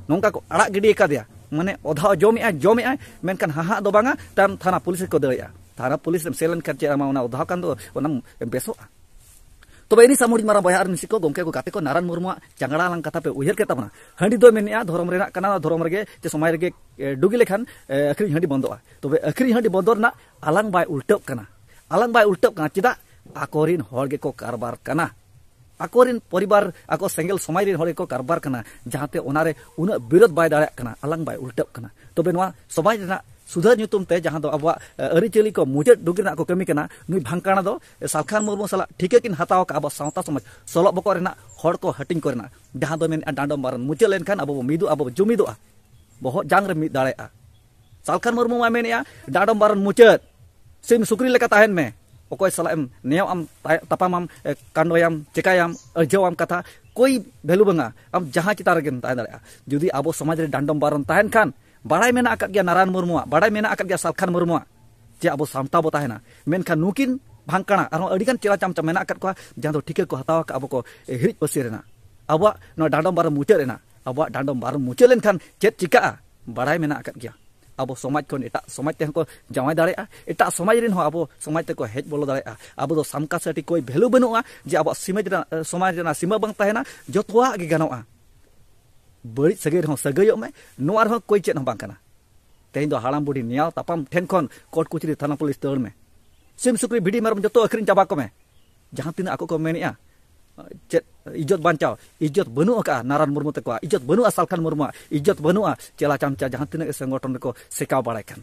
ᱱᱚᱝᱠᱟ ᱠᱚ ᱟᱲᱟᱜ ᱜᱤᱰᱤ ᱟᱠᱟᱫᱮᱭᱟ, ᱢᱟᱱᱮ ᱚᱫᱷᱟᱣ ᱡᱚᱢᱮᱜᱼᱟᱭ, ᱡᱚᱢᱮᱜᱼᱟᱭ, ᱢᱮᱱᱠᱷᱟᱱ ᱦᱟᱦᱟᱜ ᱫᱚ ᱵᱟᱝᱟ, ᱛᱟᱭᱚᱢ ᱛᱷᱟᱱᱟ ᱯᱩᱞᱤᱥ ᱨᱮᱠᱚ ᱫᱟᱹᱲᱮᱜᱼᱟ᱾ ᱛᱷᱟᱱᱟ ᱯᱩᱞᱤᱥ ᱮᱢ ᱥᱮᱱ ᱞᱮᱱᱠᱷᱟᱱ ᱪᱮᱫ ᱟᱢᱟᱜ ᱚᱱᱟ ᱚᱫᱷᱟᱣ ᱠᱟᱱ ᱫᱚ ᱚᱱᱟᱢ ᱵᱮᱥᱚᱜᱼᱟ? ᱛᱚᱵᱮ ᱮᱱᱮ ᱥᱟᱢᱩᱲᱤᱡ ᱢᱟᱨᱟᱝ ᱵᱚᱭᱦᱟ ᱟᱨ ᱢᱤᱥᱤ ᱠᱚ, ᱜᱚᱢᱠᱮ ᱠᱚ, ᱜᱟᱛᱮ ᱠᱚ, ᱱᱟᱨᱟᱱ ᱢᱩᱨᱢᱩᱣᱟᱜ ᱪᱟᱝᱜᱲᱟ ᱟᱞᱟᱝ ᱠᱟᱛᱷᱟ ᱯᱮ ᱩᱭᱦᱟᱹᱨ ᱠᱮᱫ ᱛᱟᱵᱚᱱᱟ᱾ ᱦᱟᱺᱰᱤ ᱫᱚᱭ ᱢᱮᱱᱮᱜᱼᱟ ᱫᱷᱚᱨᱚᱢ ᱨᱮᱱᱟᱜ ᱠᱟᱱᱟ, ᱫᱷᱚᱨᱚᱢ ᱨᱮᱜᱮ ᱪᱮ ᱥᱚᱢᱟᱡᱽ ᱨᱮᱜᱮ, ᱮ, ᱰᱩᱜᱤ ᱞᱮᱠᱷᱟᱱ, ᱮ, ᱟᱹᱠᱷᱨᱤᱧ ᱦᱟᱺᱰᱤ ᱵᱚᱱᱫᱚᱜᱼᱟ᱾ ᱛᱚᱵᱮ ᱟᱹᱠᱷᱨᱤᱧ ᱦᱟᱺᱰᱤ ᱵᱚᱱᱫᱚ ᱨᱮᱱᱟᱜ ᱟᱞᱟᱝ ᱵᱟᱭ ᱩᱞᱴᱟᱹᱜ ᱠᱟᱱᱟ, ᱟᱞᱟᱝ ᱵᱟᱭ ᱩᱞᱴᱟᱹᱜ ᱠᱟᱱᱟ᱾ ᱪᱮᱫᱟᱜ? ᱟᱠᱚᱨᱤᱱ ᱦᱚᱲ ᱜᱮᱠᱚ ᱠᱟᱨᱵᱟᱨ ᱠᱟᱱᱟ᱾ ᱟᱠᱚᱨᱤᱱ ᱯᱚᱨᱤᱵᱟᱨ, ᱟᱠᱚ ᱥᱮᱸᱜᱮᱞ ᱥᱚᱢᱟᱡᱽ ᱨᱤᱱ ᱦᱚᱲ ᱜᱮᱠᱚ ᱠᱟᱨᱵᱟᱨ ᱠᱟᱱᱟ, ᱡᱟᱦᱟᱸᱛᱮ ᱚᱱᱟᱨᱮ ᱩᱱᱟᱹᱜ ᱵᱤᱨᱳᱫᱷ ᱵᱟᱭ ᱫᱟᱲᱮᱭᱟᱜ ᱠᱟᱱᱟ, ᱟᱞᱟᱝ ᱵᱟᱭ ᱩᱞᱴᱟᱹᱜ ᱠᱟᱱᱟ᱾ ᱛᱚᱵᱮ ᱱᱚᱣᱟ ᱥᱚᱢᱟᱡᱽ ᱨᱮᱱᱟᱜ ᱥᱩᱫᱷᱟᱹᱨ ᱧᱩᱛᱩᱢ ᱛᱮ ᱡᱟᱦᱟᱸ ᱫᱚ ᱟᱵᱚᱣᱟᱜ, ᱮ, ᱟᱹᱨᱤᱪᱟᱹᱞᱤ ᱠᱚ ᱢᱩᱪᱟᱹᱫ ᱰᱩᱜᱤ ᱨᱮᱱᱟᱜ ᱠᱚ ᱠᱟᱹᱢᱤ ᱠᱟᱱᱟ, ᱱᱩᱭ ᱵᱷᱟᱝᱠᱟᱲᱟ ᱫᱚ, ᱮ, ᱥᱟᱞᱠᱷᱟᱱ ᱢᱩᱨᱢᱩ ᱥᱟᱞᱟᱜ ᱴᱷᱤᱠᱟᱹ ᱠᱤᱱ ᱦᱟᱛᱟᱣ ᱟᱠᱟᱫ ᱟᱵᱚ ᱥᱟᱶᱛᱟ ᱥᱚᱢᱟᱡᱽ ᱥᱚᱞᱚᱜ ᱵᱚᱠᱚᱜ ᱨᱮᱱᱟᱜ, ᱦᱚᱲ ᱠᱚ ᱦᱟᱹᱴᱤᱧ ᱠᱚ ᱨᱮᱱᱟᱜ, ᱡᱟᱦᱟᱸ ᱫᱚ ᱢᱮᱱᱮᱫᱼᱟ ᱰᱟᱸᱰᱚᱢ ᱵᱟᱨᱚᱱ ᱢᱩᱪᱟᱹᱫ ᱞᱮᱱᱠᱷᱟᱱ ᱟᱵᱚ ᱵᱚ ᱢᱤᱫᱚᱜᱼᱟ, ᱟᱵᱚ ᱵᱚ ᱡᱩᱢᱤᱫᱚᱜᱼᱟ, ᱵᱚᱦᱚᱜ ᱡᱟᱝ ᱨᱮ ᱢᱤᱫ ᱫᱟᱲᱮᱭᱟᱜᱼᱟ᱾ ᱥᱟᱞᱠᱷᱟᱱ ᱢᱩᱨᱢᱩ ᱢᱟ ᱢᱮᱱᱮᱫᱼᱟ, ᱰᱟᱸᱰᱚᱢ ᱵᱟᱨᱚᱱ ᱢᱩᱪᱟᱹᱫ, ᱥᱤᱢ ᱥᱩᱠᱨᱤ ᱞᱮᱠᱟ ᱛᱟᱦᱮᱱ ᱢᱮ, ᱚᱠᱚᱭ ᱥᱟᱞᱟᱜ ᱮᱢ ᱱᱮᱭᱟᱣ ᱟᱢ, ᱛᱟᱭ-, ᱛᱟᱯᱟᱢᱟᱢ, ᱮ, ᱠᱟᱸᱰᱚᱭᱟᱢ, ᱪᱮᱠᱟᱭᱟᱢ, ᱟᱹᱲᱡᱷᱟᱹᱣᱟᱢ ᱠᱟᱛᱷᱟ, ᱠᱳᱭ ᱵᱷᱮᱞᱩ ᱵᱟᱝᱟ, ᱟᱢ ᱡᱟᱦᱟᱸ ᱪᱮᱛᱟᱱ ᱨᱮᱜᱮᱢ ᱛᱟᱦᱮᱸ ᱫᱟᱲᱮᱭᱟᱜᱼᱟ᱾ ᱡᱩᱫᱤ ᱟᱵᱚ ᱥᱚᱢᱟᱡᱽ ᱨᱮ ᱰᱟᱸᱰᱚᱢ ᱵᱟᱨᱚᱱ ᱛᱟᱦᱮᱱ ᱠᱷᱟᱱ, ᱵᱟᱲᱟᱭ ᱢᱮᱱᱟᱜ ᱟᱠᱟᱫ ᱜᱮᱭᱟ ᱱᱟᱨᱟᱭᱚᱱ ᱢᱩᱨᱢᱩᱣᱟᱜ, ᱵᱟᱲᱟᱭ ᱢᱮᱱᱟᱜ ᱟᱠᱟᱫ ᱜᱮᱭᱟ ᱥᱟᱞᱠᱷᱟᱱ ᱢᱩᱨᱢᱩᱣᱟᱜ, ᱡᱮ ᱟᱵᱚ ᱥᱟᱢᱴᱟᱣ ᱵᱚ ᱛᱟᱦᱮᱱᱟ᱾ ᱢᱮᱱᱠᱷᱟᱱ ᱱᱩᱠᱤᱱ ᱵᱷᱟᱝᱠᱟᱲᱟ ᱟᱨᱦᱚᱸ ᱟᱹᱰᱤᱜᱟᱱ ᱪᱮᱞᱟ ᱪᱟᱢᱪᱟ ᱢᱮᱱᱟᱜ ᱟᱠᱟᱫ ᱠᱚᱣᱟ, ᱡᱟᱦᱟᱸ ᱫᱚ ᱴᱷᱤᱠᱟᱹ ᱠᱚ ᱦᱟᱛᱟᱣ ᱟᱠᱟᱫ ᱟᱵᱚ ᱠᱚ, ᱮ, ᱦᱤᱨᱤᱡ ᱯᱟᱹᱥᱤᱨ ᱨᱮᱱᱟᱜ᱾ ᱟᱵᱚᱣᱟᱜ ᱱᱚᱣᱟ ᱰᱟᱸᱰᱚᱢ ᱵᱟᱨᱚᱱ ᱢᱩᱪᱟᱹᱫ ᱨᱮᱱᱟᱜ, ᱟᱵᱚᱣᱟᱜ ᱰᱟᱸᱰᱚᱢ ᱵᱟᱨᱚᱱ ᱢᱩᱪᱟᱹᱫ ᱞᱮᱱᱠᱷᱟᱱ ᱪᱮᱫ ᱪᱤᱠᱟᱹᱜᱼᱟ, ᱵᱟᱲᱟᱭ ᱢᱮᱱᱟᱜ ᱟᱠᱟᱫ ᱜᱮᱭᱟ᱾ ᱟᱵᱚ ᱥᱚᱢᱟᱡᱽ ᱠᱷᱚᱱ ᱮᱴᱟᱜ ᱥᱚᱢᱟᱡᱽ ᱛᱮᱦᱚᱸ ᱠᱚ ᱡᱟᱶᱟᱭ ᱫᱟᱲᱮᱭᱟᱜᱼᱟ, ᱮᱴᱟᱜ ᱥᱚᱢᱟᱡᱽ ᱨᱮᱱ ᱦᱚᱸ ᱟᱵᱚ ᱥᱚᱢᱟᱡᱽ ᱛᱮᱠᱚ ᱦᱮᱡ ᱵᱚᱞᱚ ᱫᱟᱲᱮᱭᱟᱜᱼᱟ᱾ ᱟᱵᱚ ᱫᱚ ᱥᱟᱢᱠᱟ ᱥᱟᱹᱴᱤ ᱠᱳᱭ ᱵᱷᱮᱞᱩ ᱵᱟᱹᱱᱩᱜᱼᱟ, ᱡᱮ ᱟᱵᱚᱣᱟᱜ ᱥᱤᱢᱟᱹᱡᱽ ᱨᱮᱱᱟᱜ, ᱮ, ᱥᱚᱢᱟᱡᱽ ᱨᱮᱱᱟᱜ ᱥᱤᱢᱟᱹ ᱵᱟᱝ ᱛᱟᱦᱮᱱᱟ, ᱡᱚᱛᱚᱣᱟᱜ ᱜᱮ ᱜᱟᱱᱚᱜᱼᱟ᱾ ᱵᱟᱹᱲᱤᱡ ᱥᱟᱹᱜᱟᱹᱭ ᱨᱮᱦᱚᱸ ᱥᱟᱹᱜᱟᱹᱭᱚᱜ ᱢᱮ, ᱱᱚᱣᱟ ᱨᱮᱦᱚᱸ ᱠᱳᱭ ᱪᱮᱫ ᱦᱚᱸ ᱵᱟᱝ ᱠᱟᱱᱟ᱾ ᱛᱮᱦᱮᱧ ᱫᱚ ᱦᱟᱲᱟᱢ ᱵᱩᱰᱷᱤ ᱱᱮᱭᱟᱣ ᱛᱟᱯᱟᱢ ᱴᱷᱮᱱ ᱠᱷᱚᱱ ᱠᱳᱨᱴ ᱠᱚᱪᱟᱹᱨᱤ ᱛᱷᱟᱱᱟ ᱯᱩᱞᱤᱥ ᱫᱟᱹᱲ ᱢᱮ᱾ ᱥᱤᱢ ᱥᱩᱠᱨᱤ ᱵᱷᱤᱰᱤ ᱢᱮᱨᱚᱢ ᱡᱚᱛᱚ ᱟᱹᱠᱷᱨᱤᱧ ᱪᱟᱵᱟ ᱠᱚᱢᱮ᱾ ᱡᱟᱦᱟᱸ ᱛᱤᱱᱟᱹᱜ ᱟᱠᱚ ᱠᱚ ᱢᱮᱱᱮᱜᱼᱟ, ᱪᱮᱫ ᱤᱡᱽᱡᱚᱛ ᱵᱟᱧᱪᱟᱣ, ᱤᱡᱽᱡᱚᱛ ᱵᱟᱹᱱᱩᱜ ᱟᱠᱟᱫᱼᱟ ᱱᱟᱨᱟᱱ ᱢᱩᱨᱢᱩ ᱛᱟᱠᱚᱣᱟᱜ, ᱤᱡᱽᱡᱚᱛ ᱵᱟᱹᱱᱩᱜᱼᱟ ᱥᱟᱞᱠᱷᱟᱱ ᱢᱩᱨᱢᱩᱣᱟᱜ, ᱤᱡᱽᱡᱚᱛ ᱵᱟᱹᱱᱩᱜᱼᱟ ᱪᱮᱞᱟ ᱪᱟᱢᱪᱟ ᱡᱟᱦᱟᱸ ᱛᱤᱱᱟᱹᱜ ᱜᱮ ᱥᱚᱝᱜᱚᱴᱷᱚᱱ ᱨᱮᱠᱚ ᱥᱮᱠᱟᱣ ᱵᱟᱲᱟᱭ ᱠᱷᱟᱱ᱾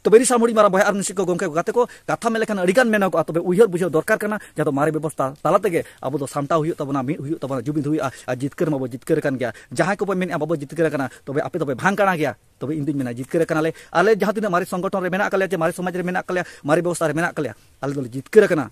ᱛᱚᱵᱮ ᱤᱨᱤᱥᱟ ᱢᱩᱲᱤ ᱢᱟᱨᱟ ᱵᱚᱭᱦᱟ ᱟᱨ ᱢᱤᱥᱤ ᱠᱚ ᱜᱚᱢᱠᱮ ᱠᱚ ᱜᱟᱛᱮ ᱠᱚ, ᱠᱟᱛᱷᱟ ᱢᱮᱱ ᱞᱮᱠᱷᱟᱱ ᱟᱹᱰᱤᱜᱟᱱ ᱢᱮᱱᱚᱜᱚᱜᱼᱟ, ᱛᱚᱵᱮ ᱩᱭᱦᱟᱹᱨ ᱵᱩᱡᱷᱟᱹᱣ ᱫᱚᱨᱠᱟᱨ ᱠᱟᱱᱟ, ᱡᱟᱦᱟᱸ ᱫᱚ ᱢᱟᱨᱮ ᱵᱮᱵᱚᱥᱛᱷᱟ ᱛᱟᱞᱟ ᱛᱮᱜᱮ ᱟᱵᱚ ᱫᱚ ᱥᱟᱢᱴᱟᱣ ᱦᱩᱭᱩᱜ ᱛᱟᱵᱚᱱᱟ, ᱢᱤᱫ ᱦᱩᱭᱩᱜ ᱛᱟᱵᱚᱱᱟ, ᱡᱩᱢᱤᱫ ᱦᱩᱭᱩᱜᱼᱟ᱾ ᱟᱨ ᱡᱤᱛᱠᱟᱹᱨ ᱢᱟᱵᱚ ᱡᱤᱛᱠᱟᱹᱨ ᱟᱠᱟᱱ ᱜᱮᱭᱟ᱾ ᱡᱟᱦᱟᱸᱭ ᱠᱚᱵᱚ ᱢᱮᱱᱮᱜᱼᱟ ᱵᱟᱵᱚ ᱡᱤᱛᱠᱟᱹᱨ ᱟᱠᱟᱱᱟ, ᱛᱚᱵᱮ ᱟᱯᱮ ᱫᱚᱯᱮ ᱵᱷᱟᱝ ᱠᱟᱬᱟ ᱜᱮᱭᱟ᱾ ᱛᱚᱵᱮ ᱤᱧ ᱫᱩᱧ ᱢᱮᱱᱟ ᱡᱤᱛᱠᱟᱹᱨ ᱟᱠᱟᱱᱟᱞᱮ᱾ ᱟᱞᱮ ᱡᱟᱦᱟᱸ ᱛᱤᱱᱟᱹᱜ ᱢᱟᱨᱮ ᱥᱚᱝᱜᱚᱴᱷᱚᱱ ᱨᱮ ᱢᱮᱱᱟᱜ ᱟᱠᱟᱫ ᱞᱮᱭᱟ, ᱪᱮ ᱢᱟᱨᱮ ᱥᱚᱢᱟᱡᱽ ᱨᱮ ᱢᱮᱱᱟᱜ ᱟᱠᱟᱫ ᱞᱮᱭᱟ, ᱢᱟᱨᱮ ᱵᱮᱵᱚᱥᱛᱷᱟ ᱨᱮ ᱢᱮᱱᱟᱜ ᱟᱠᱟᱫ ᱞᱮᱭᱟ, ᱟᱞᱮ ᱫᱚᱞᱮ ᱡᱤᱛᱠᱟᱹᱨ ᱟᱠᱟᱱᱟ᱾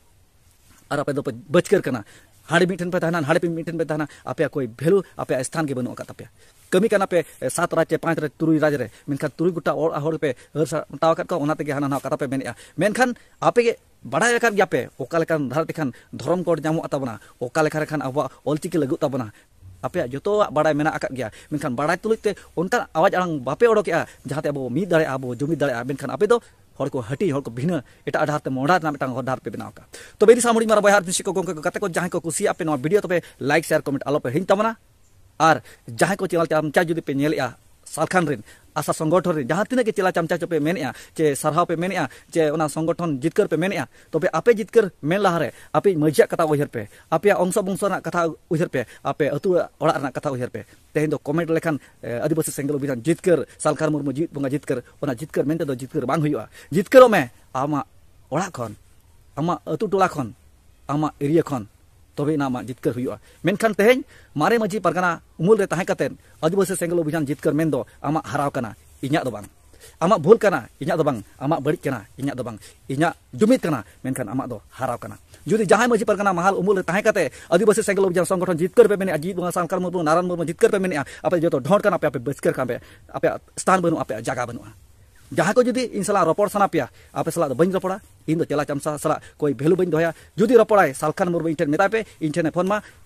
ᱟᱨ ᱟᱯᱮ ᱫᱚᱯᱮ ᱵᱟᱹᱪᱠᱟᱹᱨ ᱠᱟᱱᱟ, ᱦᱟᱸᱰᱮ ᱢᱤᱫᱴᱷᱮᱱ ᱯᱮ ᱛᱟᱦᱮᱱᱟ, ᱱᱟᱸᱰᱮ ᱯᱮ ᱢᱤᱫᱴᱷᱮᱱ ᱯᱮ ᱛᱟᱦᱮᱱᱟ, ᱟᱯᱮᱭᱟᱜ ᱠᱳᱭ ᱵᱷᱮᱞᱩ, ᱟᱯᱮᱭᱟᱜ ᱥᱛᱷᱟᱱ ᱜᱮ ᱵᱟᱹᱱᱩᱜ ᱟᱠᱟᱫ ᱛᱟᱯᱮᱭᱟ᱾ ᱠᱟᱹᱢᱤ ᱠᱟᱱᱟ ᱯᱮ, ᱮ, ᱥᱟᱛ ᱨᱟᱡᱽ ᱪᱮ ᱯᱟᱸᱪ ᱨᱟᱡᱽ, ᱛᱩᱨᱩᱭ ᱨᱟᱡᱽ ᱨᱮ, ᱢᱮᱱᱠᱷᱟᱱ ᱛᱩᱨᱩᱭ ᱜᱚᱴᱟ ᱚᱲᱟᱜ ᱦᱚᱲ ᱯᱮ ᱦᱟᱹᱨ ᱥᱟᱢᱴᱟᱣ ᱟᱠᱟᱫ ᱠᱚᱣᱟ, ᱚᱱᱟ ᱛᱮᱜᱮ ᱦᱟᱱᱟ ᱱᱟᱣᱟ ᱠᱟᱛᱷᱟ ᱯᱮ ᱢᱮᱱᱮᱜᱼᱟ᱾ ᱢᱮᱱᱠᱷᱟᱱ ᱟᱯᱮ ᱜᱮ ᱵᱟᱲᱟᱭ ᱟᱠᱟᱫ ᱜᱮᱭᱟ ᱯᱮ ᱚᱠᱟ ᱞᱮᱠᱟᱱ ᱫᱷᱟᱨᱟ ᱛᱮᱠᱷᱟᱱ ᱫᱷᱚᱨᱚᱢ ᱠᱳᱰ ᱧᱟᱢᱚᱜ ᱛᱟᱵᱚᱱᱟ, ᱚᱠᱟ ᱞᱮᱠᱟ ᱨᱮᱠᱷᱟᱱ ᱟᱵᱚᱣᱟᱜ ᱚᱞᱪᱤᱠᱤ ᱞᱟᱹᱜᱩᱜ ᱛᱟᱵᱚᱱᱟ᱾ ᱟᱯᱮᱭᱟᱜ ᱡᱚᱛᱚᱣᱟᱜ ᱵᱟᱲᱟᱭ ᱢᱮᱱᱟᱜ ᱟᱠᱟᱫ ᱜᱮᱭᱟ, ᱢᱮᱱᱠᱷᱟᱱ ᱵᱟᱲᱟᱭ ᱛᱩᱞᱩᱡ ᱛᱮ ᱚᱱᱠᱟᱱ ᱟᱣᱟᱡᱽ ᱟᱲᱟᱝ ᱵᱟᱯᱮ ᱚᱰᱚᱠᱮᱜᱼᱟ, ᱡᱟᱦᱟᱸᱛᱮ ᱟᱵᱚ ᱵᱚ ᱢᱤᱫ ᱫᱟᱲᱮᱭᱟᱜᱼᱟ, ᱟᱵᱚ ᱡᱩᱢᱤᱫ ᱫᱟᱲᱮᱭᱟᱜᱼᱟ᱾ ᱢᱮᱱᱠᱷᱟᱱ ᱟᱯᱮ ᱫᱚ ᱦᱚᱲ ᱠᱚ ᱦᱟᱹᱴᱤᱧ, ᱦᱚᱲ ᱠᱚ ᱵᱷᱤᱱᱟᱹ, ᱮᱴᱟᱜ ᱰᱟᱦᱟᱨ ᱛᱮ ᱢᱚᱦᱰᱟ ᱨᱮᱱᱟᱜ ᱢᱤᱫᱴᱟᱝ ᱦᱚᱨ ᱰᱟᱦᱟᱨ ᱯᱮ ᱵᱮᱱᱟᱣ ᱟᱠᱟᱫᱼᱟ᱾ ᱛᱚᱵᱮ ᱤᱨᱤᱥᱟ ᱢᱩᱲᱤ ᱢᱟᱨᱟ ᱵᱚᱭᱦᱟ ᱟᱨ ᱢᱤᱥᱤ ᱠᱚ ᱜᱚᱢᱠᱮ ᱠᱚ ᱜᱟᱛᱮ ᱠᱚ, ᱡᱟᱦᱟᱸᱭ ᱠᱚ ᱠᱩᱥᱤᱭᱟᱜ ᱯᱮ ᱱᱚᱣᱟ ᱵᱷᱤᱰᱤᱭᱳ, ᱛᱚᱵᱮ ᱞᱟᱭᱤᱠ, ᱥᱮᱭᱟᱨ, ᱠᱚᱢᱮᱱᱴ ᱟᱞᱚ ᱯᱮ ᱦᱤᱲᱤᱧ ᱛᱟᱵᱚᱱᱟ᱾ ᱟᱨ ᱡᱟᱦᱟᱸᱭ ᱠᱚ ᱪᱮᱱᱮᱞ ᱪᱟᱢᱪᱟ ᱡᱩᱫᱤ ᱯᱮ ᱧᱮᱞᱮᱜᱼᱟ ᱥᱟᱞᱠᱷᱟᱱ ᱨᱮᱱ, ᱟᱥᱟ ᱥᱚᱝᱜᱚᱴᱷᱚᱱ ᱨᱮ ᱡᱟᱦᱟᱸ ᱛᱤᱱᱟᱹᱜ ᱜᱮ ᱪᱮᱞᱟ ᱪᱟᱢᱪᱟ ᱪᱚᱯᱮ ᱢᱮᱱᱮᱜᱼᱟ, ᱪᱮ ᱥᱟᱨᱦᱟᱣ ᱯᱮ ᱢᱮᱱᱮᱜᱼᱟ, ᱪᱮ ᱚᱱᱟ ᱥᱚᱝᱜᱚᱴᱷᱚᱱ ᱡᱤᱛᱠᱟᱹᱨ ᱯᱮ ᱢᱮᱱᱮᱜᱼᱟ, ᱛᱚᱵᱮ ᱟᱯᱮ ᱡᱤᱛᱠᱟᱹᱨ ᱢᱮᱱ ᱞᱟᱦᱟᱨᱮ ᱟᱯᱮᱭᱤᱡ ᱢᱟᱹᱡᱷᱤᱭᱟᱜ ᱠᱟᱛᱷᱟ ᱩᱭᱦᱟᱹᱨ ᱯᱮ, ᱟᱯᱮᱭᱟᱜ ᱚᱝᱥᱚ ᱵᱚᱝᱥᱚ ᱨᱮᱱᱟᱜ ᱠᱟᱛᱷᱟ ᱩᱭᱦᱟᱹᱨ ᱯᱮ, ᱟᱯᱮ ᱟᱹᱛᱩ ᱚᱲᱟᱜ ᱨᱮᱱᱟᱜ ᱠᱟᱛᱷᱟ ᱩᱭᱦᱟᱹᱨ ᱯᱮ᱾ ᱛᱮᱦᱮᱧ ᱫᱚ ᱠᱚᱢᱮᱱᱴ ᱞᱮᱠᱷᱟᱱ, ᱮ, ᱟᱹᱫᱤᱵᱟᱹᱥᱤ ᱥᱮᱸᱜᱮᱞ ᱚᱵᱷᱤᱡᱟᱱ ᱡᱤᱛᱠᱟᱹᱨ, ᱥᱟᱞᱠᱷᱟᱱ ᱢᱩᱨᱢᱩ ᱡᱤᱣᱤᱫ ᱵᱚᱸᱜᱟ ᱡᱤᱛᱠᱟᱹᱨ, ᱚᱱᱟ ᱡᱤᱛᱠᱟᱹᱨ ᱢᱮᱱᱛᱮ ᱫᱚ ᱡᱤᱛᱠᱟᱹᱨ ᱵᱟᱝ ᱦᱩᱭᱩᱜᱼᱟ᱾ ᱡᱤᱛᱠᱟᱹᱨᱚᱜ ᱢᱮ ᱟᱢᱟᱜ ᱚᱲᱟᱜ ᱠᱷᱚᱱ, ᱟᱢᱟᱜ ᱟᱹᱛᱩ ᱴᱚᱞᱟ ᱠᱷᱚᱱ, ᱟᱢᱟᱜ ᱮᱨᱤᱭᱟ ᱠᱷᱚᱱ, ᱛᱚᱵᱮ ᱮᱱᱟ ᱟᱢᱟᱜ ᱡᱤᱛᱠᱟᱹᱨ ᱦᱩᱭᱩᱜᱼᱟ᱾ ᱢᱮᱱᱠᱷᱟᱱ ᱛᱮᱦᱮᱧ ᱢᱟᱨᱮ ᱢᱟᱹᱡᱷᱤ ᱯᱟᱨᱜᱟᱱᱟ ᱩᱢᱩᱞ ᱨᱮ ᱛᱟᱦᱮᱸ ᱠᱟᱛᱮᱫ ᱟᱹᱫᱤᱵᱟᱹᱥᱤ ᱥᱮᱸᱜᱮᱞ ᱚᱵᱷᱤᱡᱟᱱ ᱡᱤᱛᱠᱟᱹᱨ ᱢᱮᱱᱫᱚ ᱟᱢᱟᱜ ᱦᱟᱨᱟᱣ ᱠᱟᱱᱟ, ᱤᱧᱟᱹᱜ ᱫᱚ ᱵᱟᱝ᱾ ᱟᱢᱟᱜ ᱵᱷᱩᱞ ᱠᱟᱱᱟ, ᱤᱧᱟᱹᱜ ᱫᱚ ᱵᱟᱝ᱾ ᱟᱢᱟᱜ ᱵᱟᱹᱲᱤᱡ ᱠᱟᱱᱟ, ᱤᱧᱟᱹᱜ ᱫᱚ ᱵᱟᱝ᱾ ᱤᱧᱟᱹᱜ ᱡᱩᱢᱤᱫ ᱠᱟᱱᱟ, ᱢᱮᱱᱠᱷᱟᱱ ᱟᱢᱟᱜ ᱫᱚ ᱦᱟᱨᱟᱣ ᱠᱟᱱᱟ᱾ ᱡᱩᱫᱤ ᱡᱟᱦᱟᱸᱭ ᱢᱟᱹᱡᱷᱤ ᱯᱟᱨᱜᱟᱱᱟ ᱢᱟᱦᱟᱞ ᱩᱢᱩᱞ ᱨᱮ ᱛᱟᱦᱮᱸ ᱠᱟᱛᱮ ᱟᱹᱫᱤᱵᱟᱹᱥᱤ ᱥᱮᱸᱜᱮᱞ ᱚᱵᱷᱤᱡᱟᱱ ᱥᱚᱝᱜᱚᱴᱷᱚᱱ ᱡᱤᱛᱠᱟᱹᱨ ᱯᱮ ᱢᱮᱱᱮᱜᱼᱟ, ᱡᱤᱣᱤᱫ ᱵᱚᱸᱜᱟ ᱥᱟᱞᱠᱷᱟᱱ ᱢᱩᱨᱢᱩ, ᱱᱟᱨᱟᱭᱚᱱ ᱢᱩᱨᱢᱩ ᱡᱤᱛᱠᱟᱹᱨ ᱯᱮ ᱢᱮᱱᱮᱜᱼᱟ, ᱟᱯᱮ ᱡᱚᱛᱚ ᱰᱷᱚᱸᱰ ᱠᱟᱱᱟ ᱯᱮ, ᱟᱯᱮ ᱵᱟᱹᱥᱠᱟᱹᱨ ᱠᱟᱱᱟ ᱯᱮ, ᱟᱯᱮᱭᱟᱜ ᱥᱛᱷᱟᱱ ᱵᱟᱹᱱᱩᱜᱼᱟ, ᱟᱯᱮᱭᱟᱜ ᱡᱟᱭᱜᱟ ᱵᱟᱹᱱᱩᱜᱼᱟ᱾ ᱡᱟᱦᱟᱸ ᱠᱚ ᱡᱩᱫᱤ ᱤᱧ ᱥᱟᱞᱟᱜ ᱨᱚᱯᱚᱲ ᱥᱟᱱᱟ ᱯᱮᱭᱟ, ᱟᱯᱮ ᱥᱟᱞᱟᱜ ᱫᱚ ᱵᱟᱹᱧ ᱨᱚᱯᱚᱲᱟ, ᱤᱧ ᱫᱚ ᱪᱮᱞᱟ ᱪᱟᱢᱪᱟ ᱥᱟᱞᱟᱜ ᱠᱳᱭ ᱵᱷᱮᱞᱩ ᱵᱟᱹᱧ ᱫᱚᱦᱚᱭᱟ᱾ ᱡᱩᱫᱤ ᱨᱚᱯᱚᱲᱟᱭ ᱥᱟᱞᱠᱷᱟᱱ ᱢᱩᱨᱢᱩ, ᱤᱧ ᱴᱷᱮᱱ ᱢᱮᱛᱟᱭ ᱯᱮ, ᱤᱧ ᱴᱷᱮᱱᱮ ᱯᱷᱳᱱ ᱢᱟ,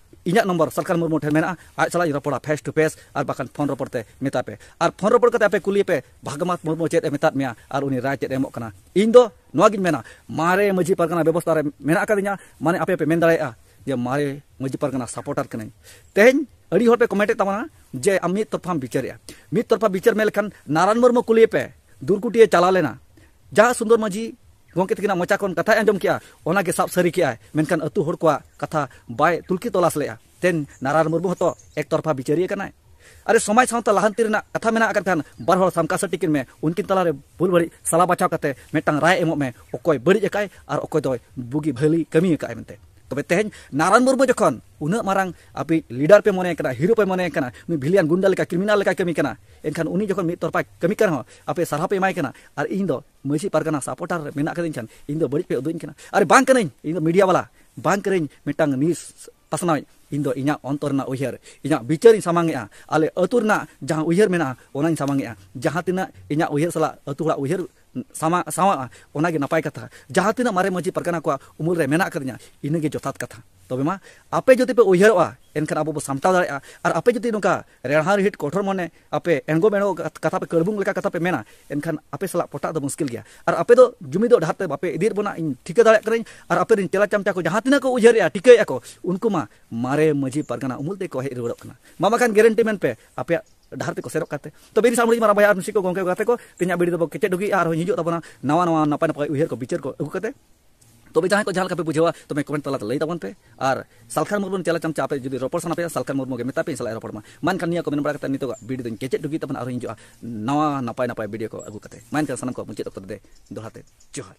ᱤᱧᱟᱹᱜ ᱱᱚᱢᱵᱚᱨ ᱥᱟᱞᱠᱷᱟᱱ ᱢᱩᱨᱢᱩ ᱴᱷᱮᱱ ᱢᱮᱱᱟᱜᱼᱟ, ᱟᱡ ᱥᱟᱞᱟᱜ ᱤᱧ ᱨᱚᱯᱚᱲᱟ ᱯᱷᱮᱥ ᱴᱩ ᱯᱷᱮᱥ, ᱟᱨ ᱵᱟᱠᱷᱟᱱ ᱯᱷᱳᱱ ᱨᱚᱯᱚᱲ ᱛᱮ ᱢᱮᱛᱟᱭ ᱯᱮ᱾ ᱟᱨ ᱯᱷᱳᱱ ᱨᱚᱯᱚᱲ ᱠᱟᱛᱮ ᱟᱯᱮ ᱠᱩᱞᱤᱭᱮ ᱯᱮ, ᱵᱷᱟᱜᱽᱢᱟᱛ ᱢᱩᱨᱢᱩ ᱪᱮᱫ ᱮ ᱢᱮᱛᱟᱫ ᱢᱮᱭᱟ ᱟᱨ ᱩᱱᱤ ᱨᱟᱭ ᱪᱮᱫ ᱮ ᱮᱢᱚᱜ ᱠᱟᱱᱟ᱾ ᱤᱧ ᱫᱚ ᱱᱚᱣᱟ ᱜᱤᱧ ᱢᱮᱱᱟ, ᱢᱟᱨᱮ ᱢᱟᱹᱡᱷᱤ ᱯᱟᱨᱜᱟᱱᱟ ᱵᱮᱵᱚᱥᱛᱷᱟ ᱨᱮ ᱢᱮᱱᱟᱜ ᱟᱠᱟᱫᱤᱧᱟ, ᱢᱟᱱᱮ ᱟᱯᱮ ᱯᱮ ᱢᱮᱱ ᱫᱟᱲᱮᱭᱟᱜᱼᱟ ᱡᱮ ᱢᱟᱨᱮ ᱢᱟᱹᱡᱷᱤ ᱯᱟᱨᱜᱟᱱᱟ ᱥᱟᱯᱳᱨᱴᱟᱨ ᱠᱟᱹᱱᱟᱹᱧ᱾ ᱛᱮᱦᱮᱧ ᱟᱹᱰᱤ ᱦᱚᱲ ᱯᱮ ᱠᱚᱢᱮᱱᱴ ᱮᱫ ᱛᱟᱵᱚᱱᱟ ᱡᱮ ᱟᱢ ᱢᱤᱫ ᱛᱚᱨᱯᱷᱟᱢ ᱵᱤᱪᱟᱹᱨᱮᱜᱼᱟ᱾ ᱢᱤᱫ ᱛᱚᱨᱯᱷᱟ ᱵᱤᱪᱟᱹᱨ ᱢᱮᱱ ᱞᱮᱠᱷᱟᱱ ᱱᱟᱨᱟᱭᱚᱱ ᱢᱩᱨᱢᱩ ᱠᱩᱞᱤᱭᱮ ᱯᱮ, ᱫᱩᱨᱠᱩᱴᱤᱭᱮ ᱪᱟᱞᱟᱣ ᱞᱮᱱᱟ, ᱡᱟᱦᱟᱸ ᱥᱩᱱᱫᱚᱨ ᱢᱟᱹᱡᱷᱤ ᱜᱚᱢᱠᱮ ᱛᱟᱹᱠᱤᱱᱟᱜ ᱢᱚᱪᱟ ᱠᱷᱚᱱ ᱠᱟᱛᱷᱟᱭ ᱟᱸᱡᱚᱢ ᱠᱮᱜᱼᱟ, ᱚᱱᱟᱜᱮ ᱥᱟᱵ ᱥᱟᱹᱨᱤ ᱠᱮᱜᱼᱟᱭ, ᱢᱮᱱᱠᱷᱟᱱ ᱟᱹᱛᱩ ᱦᱚᱲ ᱠᱚᱣᱟᱜ ᱠᱟᱛᱷᱟ ᱵᱟᱭ ᱛᱩᱞᱠᱷᱤ ᱛᱚᱞᱟᱥ ᱞᱮᱜᱼᱟ᱾ ᱛᱮᱦᱮᱧ ᱱᱟᱨᱟᱭᱚᱱ ᱢᱩᱨᱢᱩ ᱦᱚᱸᱛᱚ ᱮᱠ ᱛᱚᱨᱯᱷᱟ ᱵᱤᱪᱟᱹᱨᱤᱭᱟᱹ ᱠᱟᱱᱟᱭ᱾ ᱟᱨᱮ, ᱥᱚᱢᱟᱡᱽ ᱥᱟᱶᱛᱟ ᱞᱟᱦᱟᱱᱛᱤ ᱨᱮᱱᱟᱜ ᱠᱟᱛᱷᱟ ᱢᱮᱱᱟᱜ ᱟᱠᱟᱫ ᱠᱷᱟᱱ ᱵᱟᱨ ᱦᱚᱲ ᱥᱟᱢᱠᱟ ᱥᱟᱹᱴᱤ ᱠᱤᱱ ᱢᱮ, ᱩᱱᱠᱤᱱ ᱛᱟᱞᱟᱨᱮ ᱵᱷᱩᱞ ᱵᱟᱹᱲᱤᱡ ᱥᱟᱞᱟ ᱵᱟᱪᱷᱟᱣ ᱠᱟᱛᱮ ᱢᱤᱫᱴᱟᱝ ᱨᱟᱭ ᱮᱢᱚᱜ ᱢᱮ, ᱚᱠᱚᱭ ᱵᱟᱹᱲᱤᱡ ᱟᱠᱟᱭ ᱟᱨ ᱚᱠᱚᱭ ᱫᱚᱭ ᱵᱩᱜᱤ ᱵᱷᱟᱹᱞᱤ ᱠᱟᱹᱢᱤ ᱟᱠᱟᱫ ᱢᱮᱱᱛᱮ᱾ ᱛᱚᱵᱮ ᱛᱮᱦᱮᱧ ᱱᱟᱨᱟᱭᱚᱱ ᱢᱩᱨᱢᱩ ᱡᱚᱠᱷᱚᱱ ᱩᱱᱟᱹᱜ ᱢᱟᱨᱟᱝ ᱟᱯᱮ ᱞᱤᱰᱟᱨ ᱯᱮ ᱢᱚᱱᱮ ᱠᱟᱱᱟ, ᱦᱤᱨᱳ ᱯᱮ ᱢᱚᱱᱮ ᱠᱟᱱᱟ, ᱩᱱᱤ ᱵᱷᱤᱞᱤᱭᱟᱱ ᱜᱩᱱᱰᱟ ᱞᱮᱠᱟ, ᱠᱨᱤᱢᱤᱱᱟᱞ ᱞᱮᱠᱟᱭ ᱠᱟᱹᱢᱤ ᱠᱟᱱᱟ, ᱮᱱᱠᱷᱟᱱ ᱩᱱᱤ ᱡᱚᱠᱷᱚᱱ ᱢᱤᱫ ᱛᱚᱨᱯᱷᱟᱭ ᱠᱟᱹᱢᱤ ᱠᱟᱱ ᱨᱮᱦᱚᱸ ᱟᱯᱮ ᱥᱟᱨᱦᱟᱣ ᱯᱮ ᱮᱢᱟᱭ ᱠᱟᱱᱟ, ᱟᱨ ᱤᱧ ᱫᱚ ᱢᱟᱹᱡᱷᱤ ᱯᱟᱨᱜᱟᱱᱟ ᱥᱟᱯᱳᱨᱴᱟᱨ ᱨᱮ ᱢᱮᱱᱟᱜ ᱠᱟᱫᱤᱧ ᱠᱷᱟᱱ ᱤᱧ ᱫᱚ ᱵᱟᱹᱲᱤᱡ ᱯᱮ ᱩᱫᱩᱜ ᱟᱹᱧ ᱠᱟᱱᱟ᱾ ᱟᱨ ᱵᱟᱝ ᱠᱟᱹᱱᱟᱹᱧ ᱤᱧ ᱫᱚ ᱢᱤᱰᱤᱭᱟ ᱵᱟᱞᱟ, ᱵᱟᱝ ᱠᱟᱹᱱᱟᱹᱧ ᱢᱤᱫᱴᱟᱝ ᱱᱤᱭᱩᱡᱽ ᱯᱟᱥᱱᱟᱣᱤᱡ᱾ ᱤᱧ ᱫᱚ ᱤᱧᱟᱹᱜ ᱚᱱᱛᱚᱨ ᱨᱮᱱᱟᱜ ᱩᱭᱦᱟᱹᱨ, ᱤᱧᱟᱹᱜ ᱵᱤᱪᱟᱹᱨ ᱤᱧ ᱥᱟᱢᱟᱝ ᱮᱜᱼᱟ᱾ ᱟᱞᱮ ᱟᱹᱛᱩ ᱨᱮᱱᱟᱜ ᱡᱟᱦᱟᱸ ᱩᱭᱦᱟᱹᱨ ᱢᱮᱱᱟᱜᱼᱟ, ᱚᱱᱟᱧ ᱥᱟᱢᱟᱝ ᱮᱜᱼᱟ᱾ ᱡᱟᱦᱟᱸ ᱛᱤᱱᱟᱹᱜ ᱤᱧᱟᱹᱜ ᱩᱭᱦᱟᱹᱨ ᱥᱟᱞᱟᱜ ᱟᱹᱛᱩ ᱦᱚᱲᱟᱜ ᱩᱭᱦᱟᱹᱨ ᱥᱟᱢᱟ-, ᱥᱟᱶᱟᱜᱼᱟ, ᱚᱱᱟᱜᱮ ᱱᱟᱯᱟᱭ ᱠᱟᱛᱷᱟ᱾ ᱡᱟᱦᱟᱸ ᱛᱤᱱᱟᱹᱜ ᱢᱟᱨᱮ ᱢᱟᱹᱡᱷᱤ ᱯᱟᱨᱜᱟᱱᱟ ᱠᱚᱣᱟᱜ ᱩᱢᱩᱞ ᱨᱮ ᱢᱮᱱᱟᱜ ᱟᱠᱟᱫᱤᱧᱟ, ᱤᱱᱟᱹᱜᱮ ᱡᱚᱛᱷᱟᱛ ᱠᱟᱛᱷᱟ᱾ ᱛᱚᱵᱮ ᱢᱟ, ᱟᱯᱮ ᱡᱩᱫᱤ ᱯᱮ ᱩᱭᱦᱟᱹᱨᱚᱜᱼᱟ, ᱮᱱᱠᱷᱟᱱ ᱟᱵᱚ ᱵᱚ ᱥᱟᱢᱴᱟᱣ ᱫᱟᱲᱮᱭᱟᱜᱼᱟ᱾ ᱟᱨ ᱟᱯᱮ ᱡᱩᱫᱤ ᱱᱚᱝᱠᱟ ᱨᱮᱲᱦᱟ ᱨᱤᱦᱤᱴ ᱠᱚᱴᱷᱳᱨ ᱢᱚᱱᱮ, ᱟᱯᱮ ᱮᱲᱜᱚ ᱢᱮᱲᱜᱚ ᱠᱟᱛᱷᱟ ᱯᱮ, ᱠᱟᱹᱲᱵᱩᱝ ᱞᱮᱠᱟ ᱠᱟᱛᱷᱟ ᱯᱮ ᱢᱮᱱᱟ, ᱮᱱᱠᱷᱟᱱ ᱟᱯᱮ ᱥᱟᱞᱟᱜ ᱯᱚᱴᱟᱜ ᱫᱚ ᱢᱩᱥᱠᱤᱞ ᱜᱮᱭᱟ᱾ ᱟᱨ ᱟᱯᱮ ᱫᱚ ᱡᱩᱢᱤᱫᱚᱜ ᱰᱟᱦᱟᱨ ᱛᱮ ᱵᱟᱯᱮ ᱤᱫᱤᱭᱮᱫ ᱵᱚᱱᱟ, ᱤᱧ ᱴᱷᱤᱠᱟᱹ ᱫᱟᱲᱮᱭᱟᱜ ᱠᱟᱹᱱᱟᱹᱧ᱾ ᱟᱨ ᱟᱯᱮ ᱨᱮᱱ ᱪᱮᱞᱟ ᱪᱟᱢᱪᱟ ᱠᱚ ᱡᱟᱦᱟᱸ ᱛᱤᱱᱟᱹᱜ ᱠᱚ ᱩᱭᱦᱟᱹᱨᱮᱜᱼᱟ, ᱴᱷᱤᱠᱟᱹᱭᱮᱫᱼᱟ ᱠᱚ, ᱩᱱᱠᱩ ᱢᱟ ᱢᱟᱨᱮ ᱢᱟᱹᱡᱷᱤ ᱯᱟᱨᱜᱟᱱᱟ ᱩᱢᱩᱞ ᱛᱮᱠᱚ ᱦᱮᱡ ᱨᱩᱣᱟᱹᱲᱚᱜ ᱠᱟᱱᱟ᱾ ᱢᱟ ᱵᱟᱠᱷᱟᱱ ᱜᱮᱨᱮᱱᱴᱤ ᱢᱮᱱ ᱯᱮ, ᱟᱯᱮᱭᱟᱜ ᱰᱟᱦᱟᱨ ᱛᱮᱠᱚ ᱥᱮᱱᱚᱜ ᱠᱟᱱᱛᱮ᱾ ᱛᱚᱵᱮ ᱤᱧ ᱥᱟᱶ ᱢᱟᱨᱟᱝ ᱵᱷᱟᱭ ᱟᱨ ᱢᱤᱥᱤ ᱠᱚ, ᱜᱚᱢᱠᱮ ᱠᱚ, ᱜᱟᱛᱮ ᱠᱚ, ᱛᱮᱦᱮᱧᱟᱜ ᱵᱷᱤᱰᱤᱭᱳ ᱫᱚᱵᱚ ᱠᱮᱪᱮᱫ ᱰᱩᱜᱤ ᱟᱨᱦᱚᱸ ᱦᱤᱡᱩᱜ ᱛᱟᱵᱚᱱᱟ ᱱᱟᱣᱟ ᱱᱟᱣᱟ ᱱᱟᱯᱟᱭ ᱱᱟᱯᱟᱭ ᱩᱭᱦᱟᱹᱨ ᱠᱚ, ᱵᱤᱪᱟᱹᱨ ᱠᱚ ᱟᱹᱜᱩ ᱠᱟᱛᱮ᱾ ᱛᱚᱵᱮ ᱡᱟᱦᱟᱸᱭ ᱠᱚ ᱡᱟᱦᱟᱸ ᱞᱮᱠᱟ ᱯᱮ ᱵᱩᱡᱷᱟᱹᱣᱟ, ᱛᱚᱵᱮ ᱠᱚᱢᱮᱱᱴ ᱛᱟᱞᱟᱛᱮ ᱞᱟᱹᱭ ᱛᱟᱵᱚᱱ ᱯᱮ᱾ ᱟᱨ ᱥᱟᱞᱠᱷᱟᱱ ᱢᱩᱨᱢᱩ ᱪᱮᱞᱟ ᱪᱟᱢᱪᱟ ᱟᱯᱮ ᱡᱩᱫᱤ ᱨᱚᱯᱚᱲ ᱥᱟᱱᱟ ᱯᱮᱭᱟ, ᱥᱟᱞᱠᱷᱟᱱ ᱢᱩᱨᱢᱩ ᱜᱮ ᱢᱮᱛᱟ ᱯᱮ, ᱤᱧ ᱥᱟᱞᱟᱜ ᱮ ᱨᱚᱯᱚᱲ ᱢᱟ᱾ ᱢᱟ ᱮᱱᱠᱷᱟᱱ ᱱᱤᱭᱟᱹ ᱠᱚ ᱢᱮᱱ ᱵᱟᱲᱟ ᱠᱟᱛᱮ ᱱᱤᱛᱚᱜ ᱵᱷᱤᱰᱤᱭᱳ ᱫᱚᱧ ᱠᱮᱪᱮᱫ ᱰᱩᱜᱤ ᱛᱟᱵᱚᱱᱟ, ᱟᱨᱦᱚᱸ ᱦᱤᱡᱩᱜᱼᱟ ᱱᱟᱣᱟ ᱱᱟᱯᱟᱭ ᱱᱟᱯᱟᱭ ᱵᱷᱤᱰᱤᱭᱳ ᱠᱚ ᱟᱹᱜᱩ ᱠᱟᱛᱮ᱾ ᱢᱟ ᱮᱱᱠᱷᱟᱱ ᱥᱟᱱᱟᱢ ᱠᱚ ᱢᱩᱪᱟᱹᱫ ᱚᱠᱛᱚ ᱨᱮ ᱫᱚᱦᱲᱟ ᱛᱮ ᱡᱚᱦᱟᱨ᱾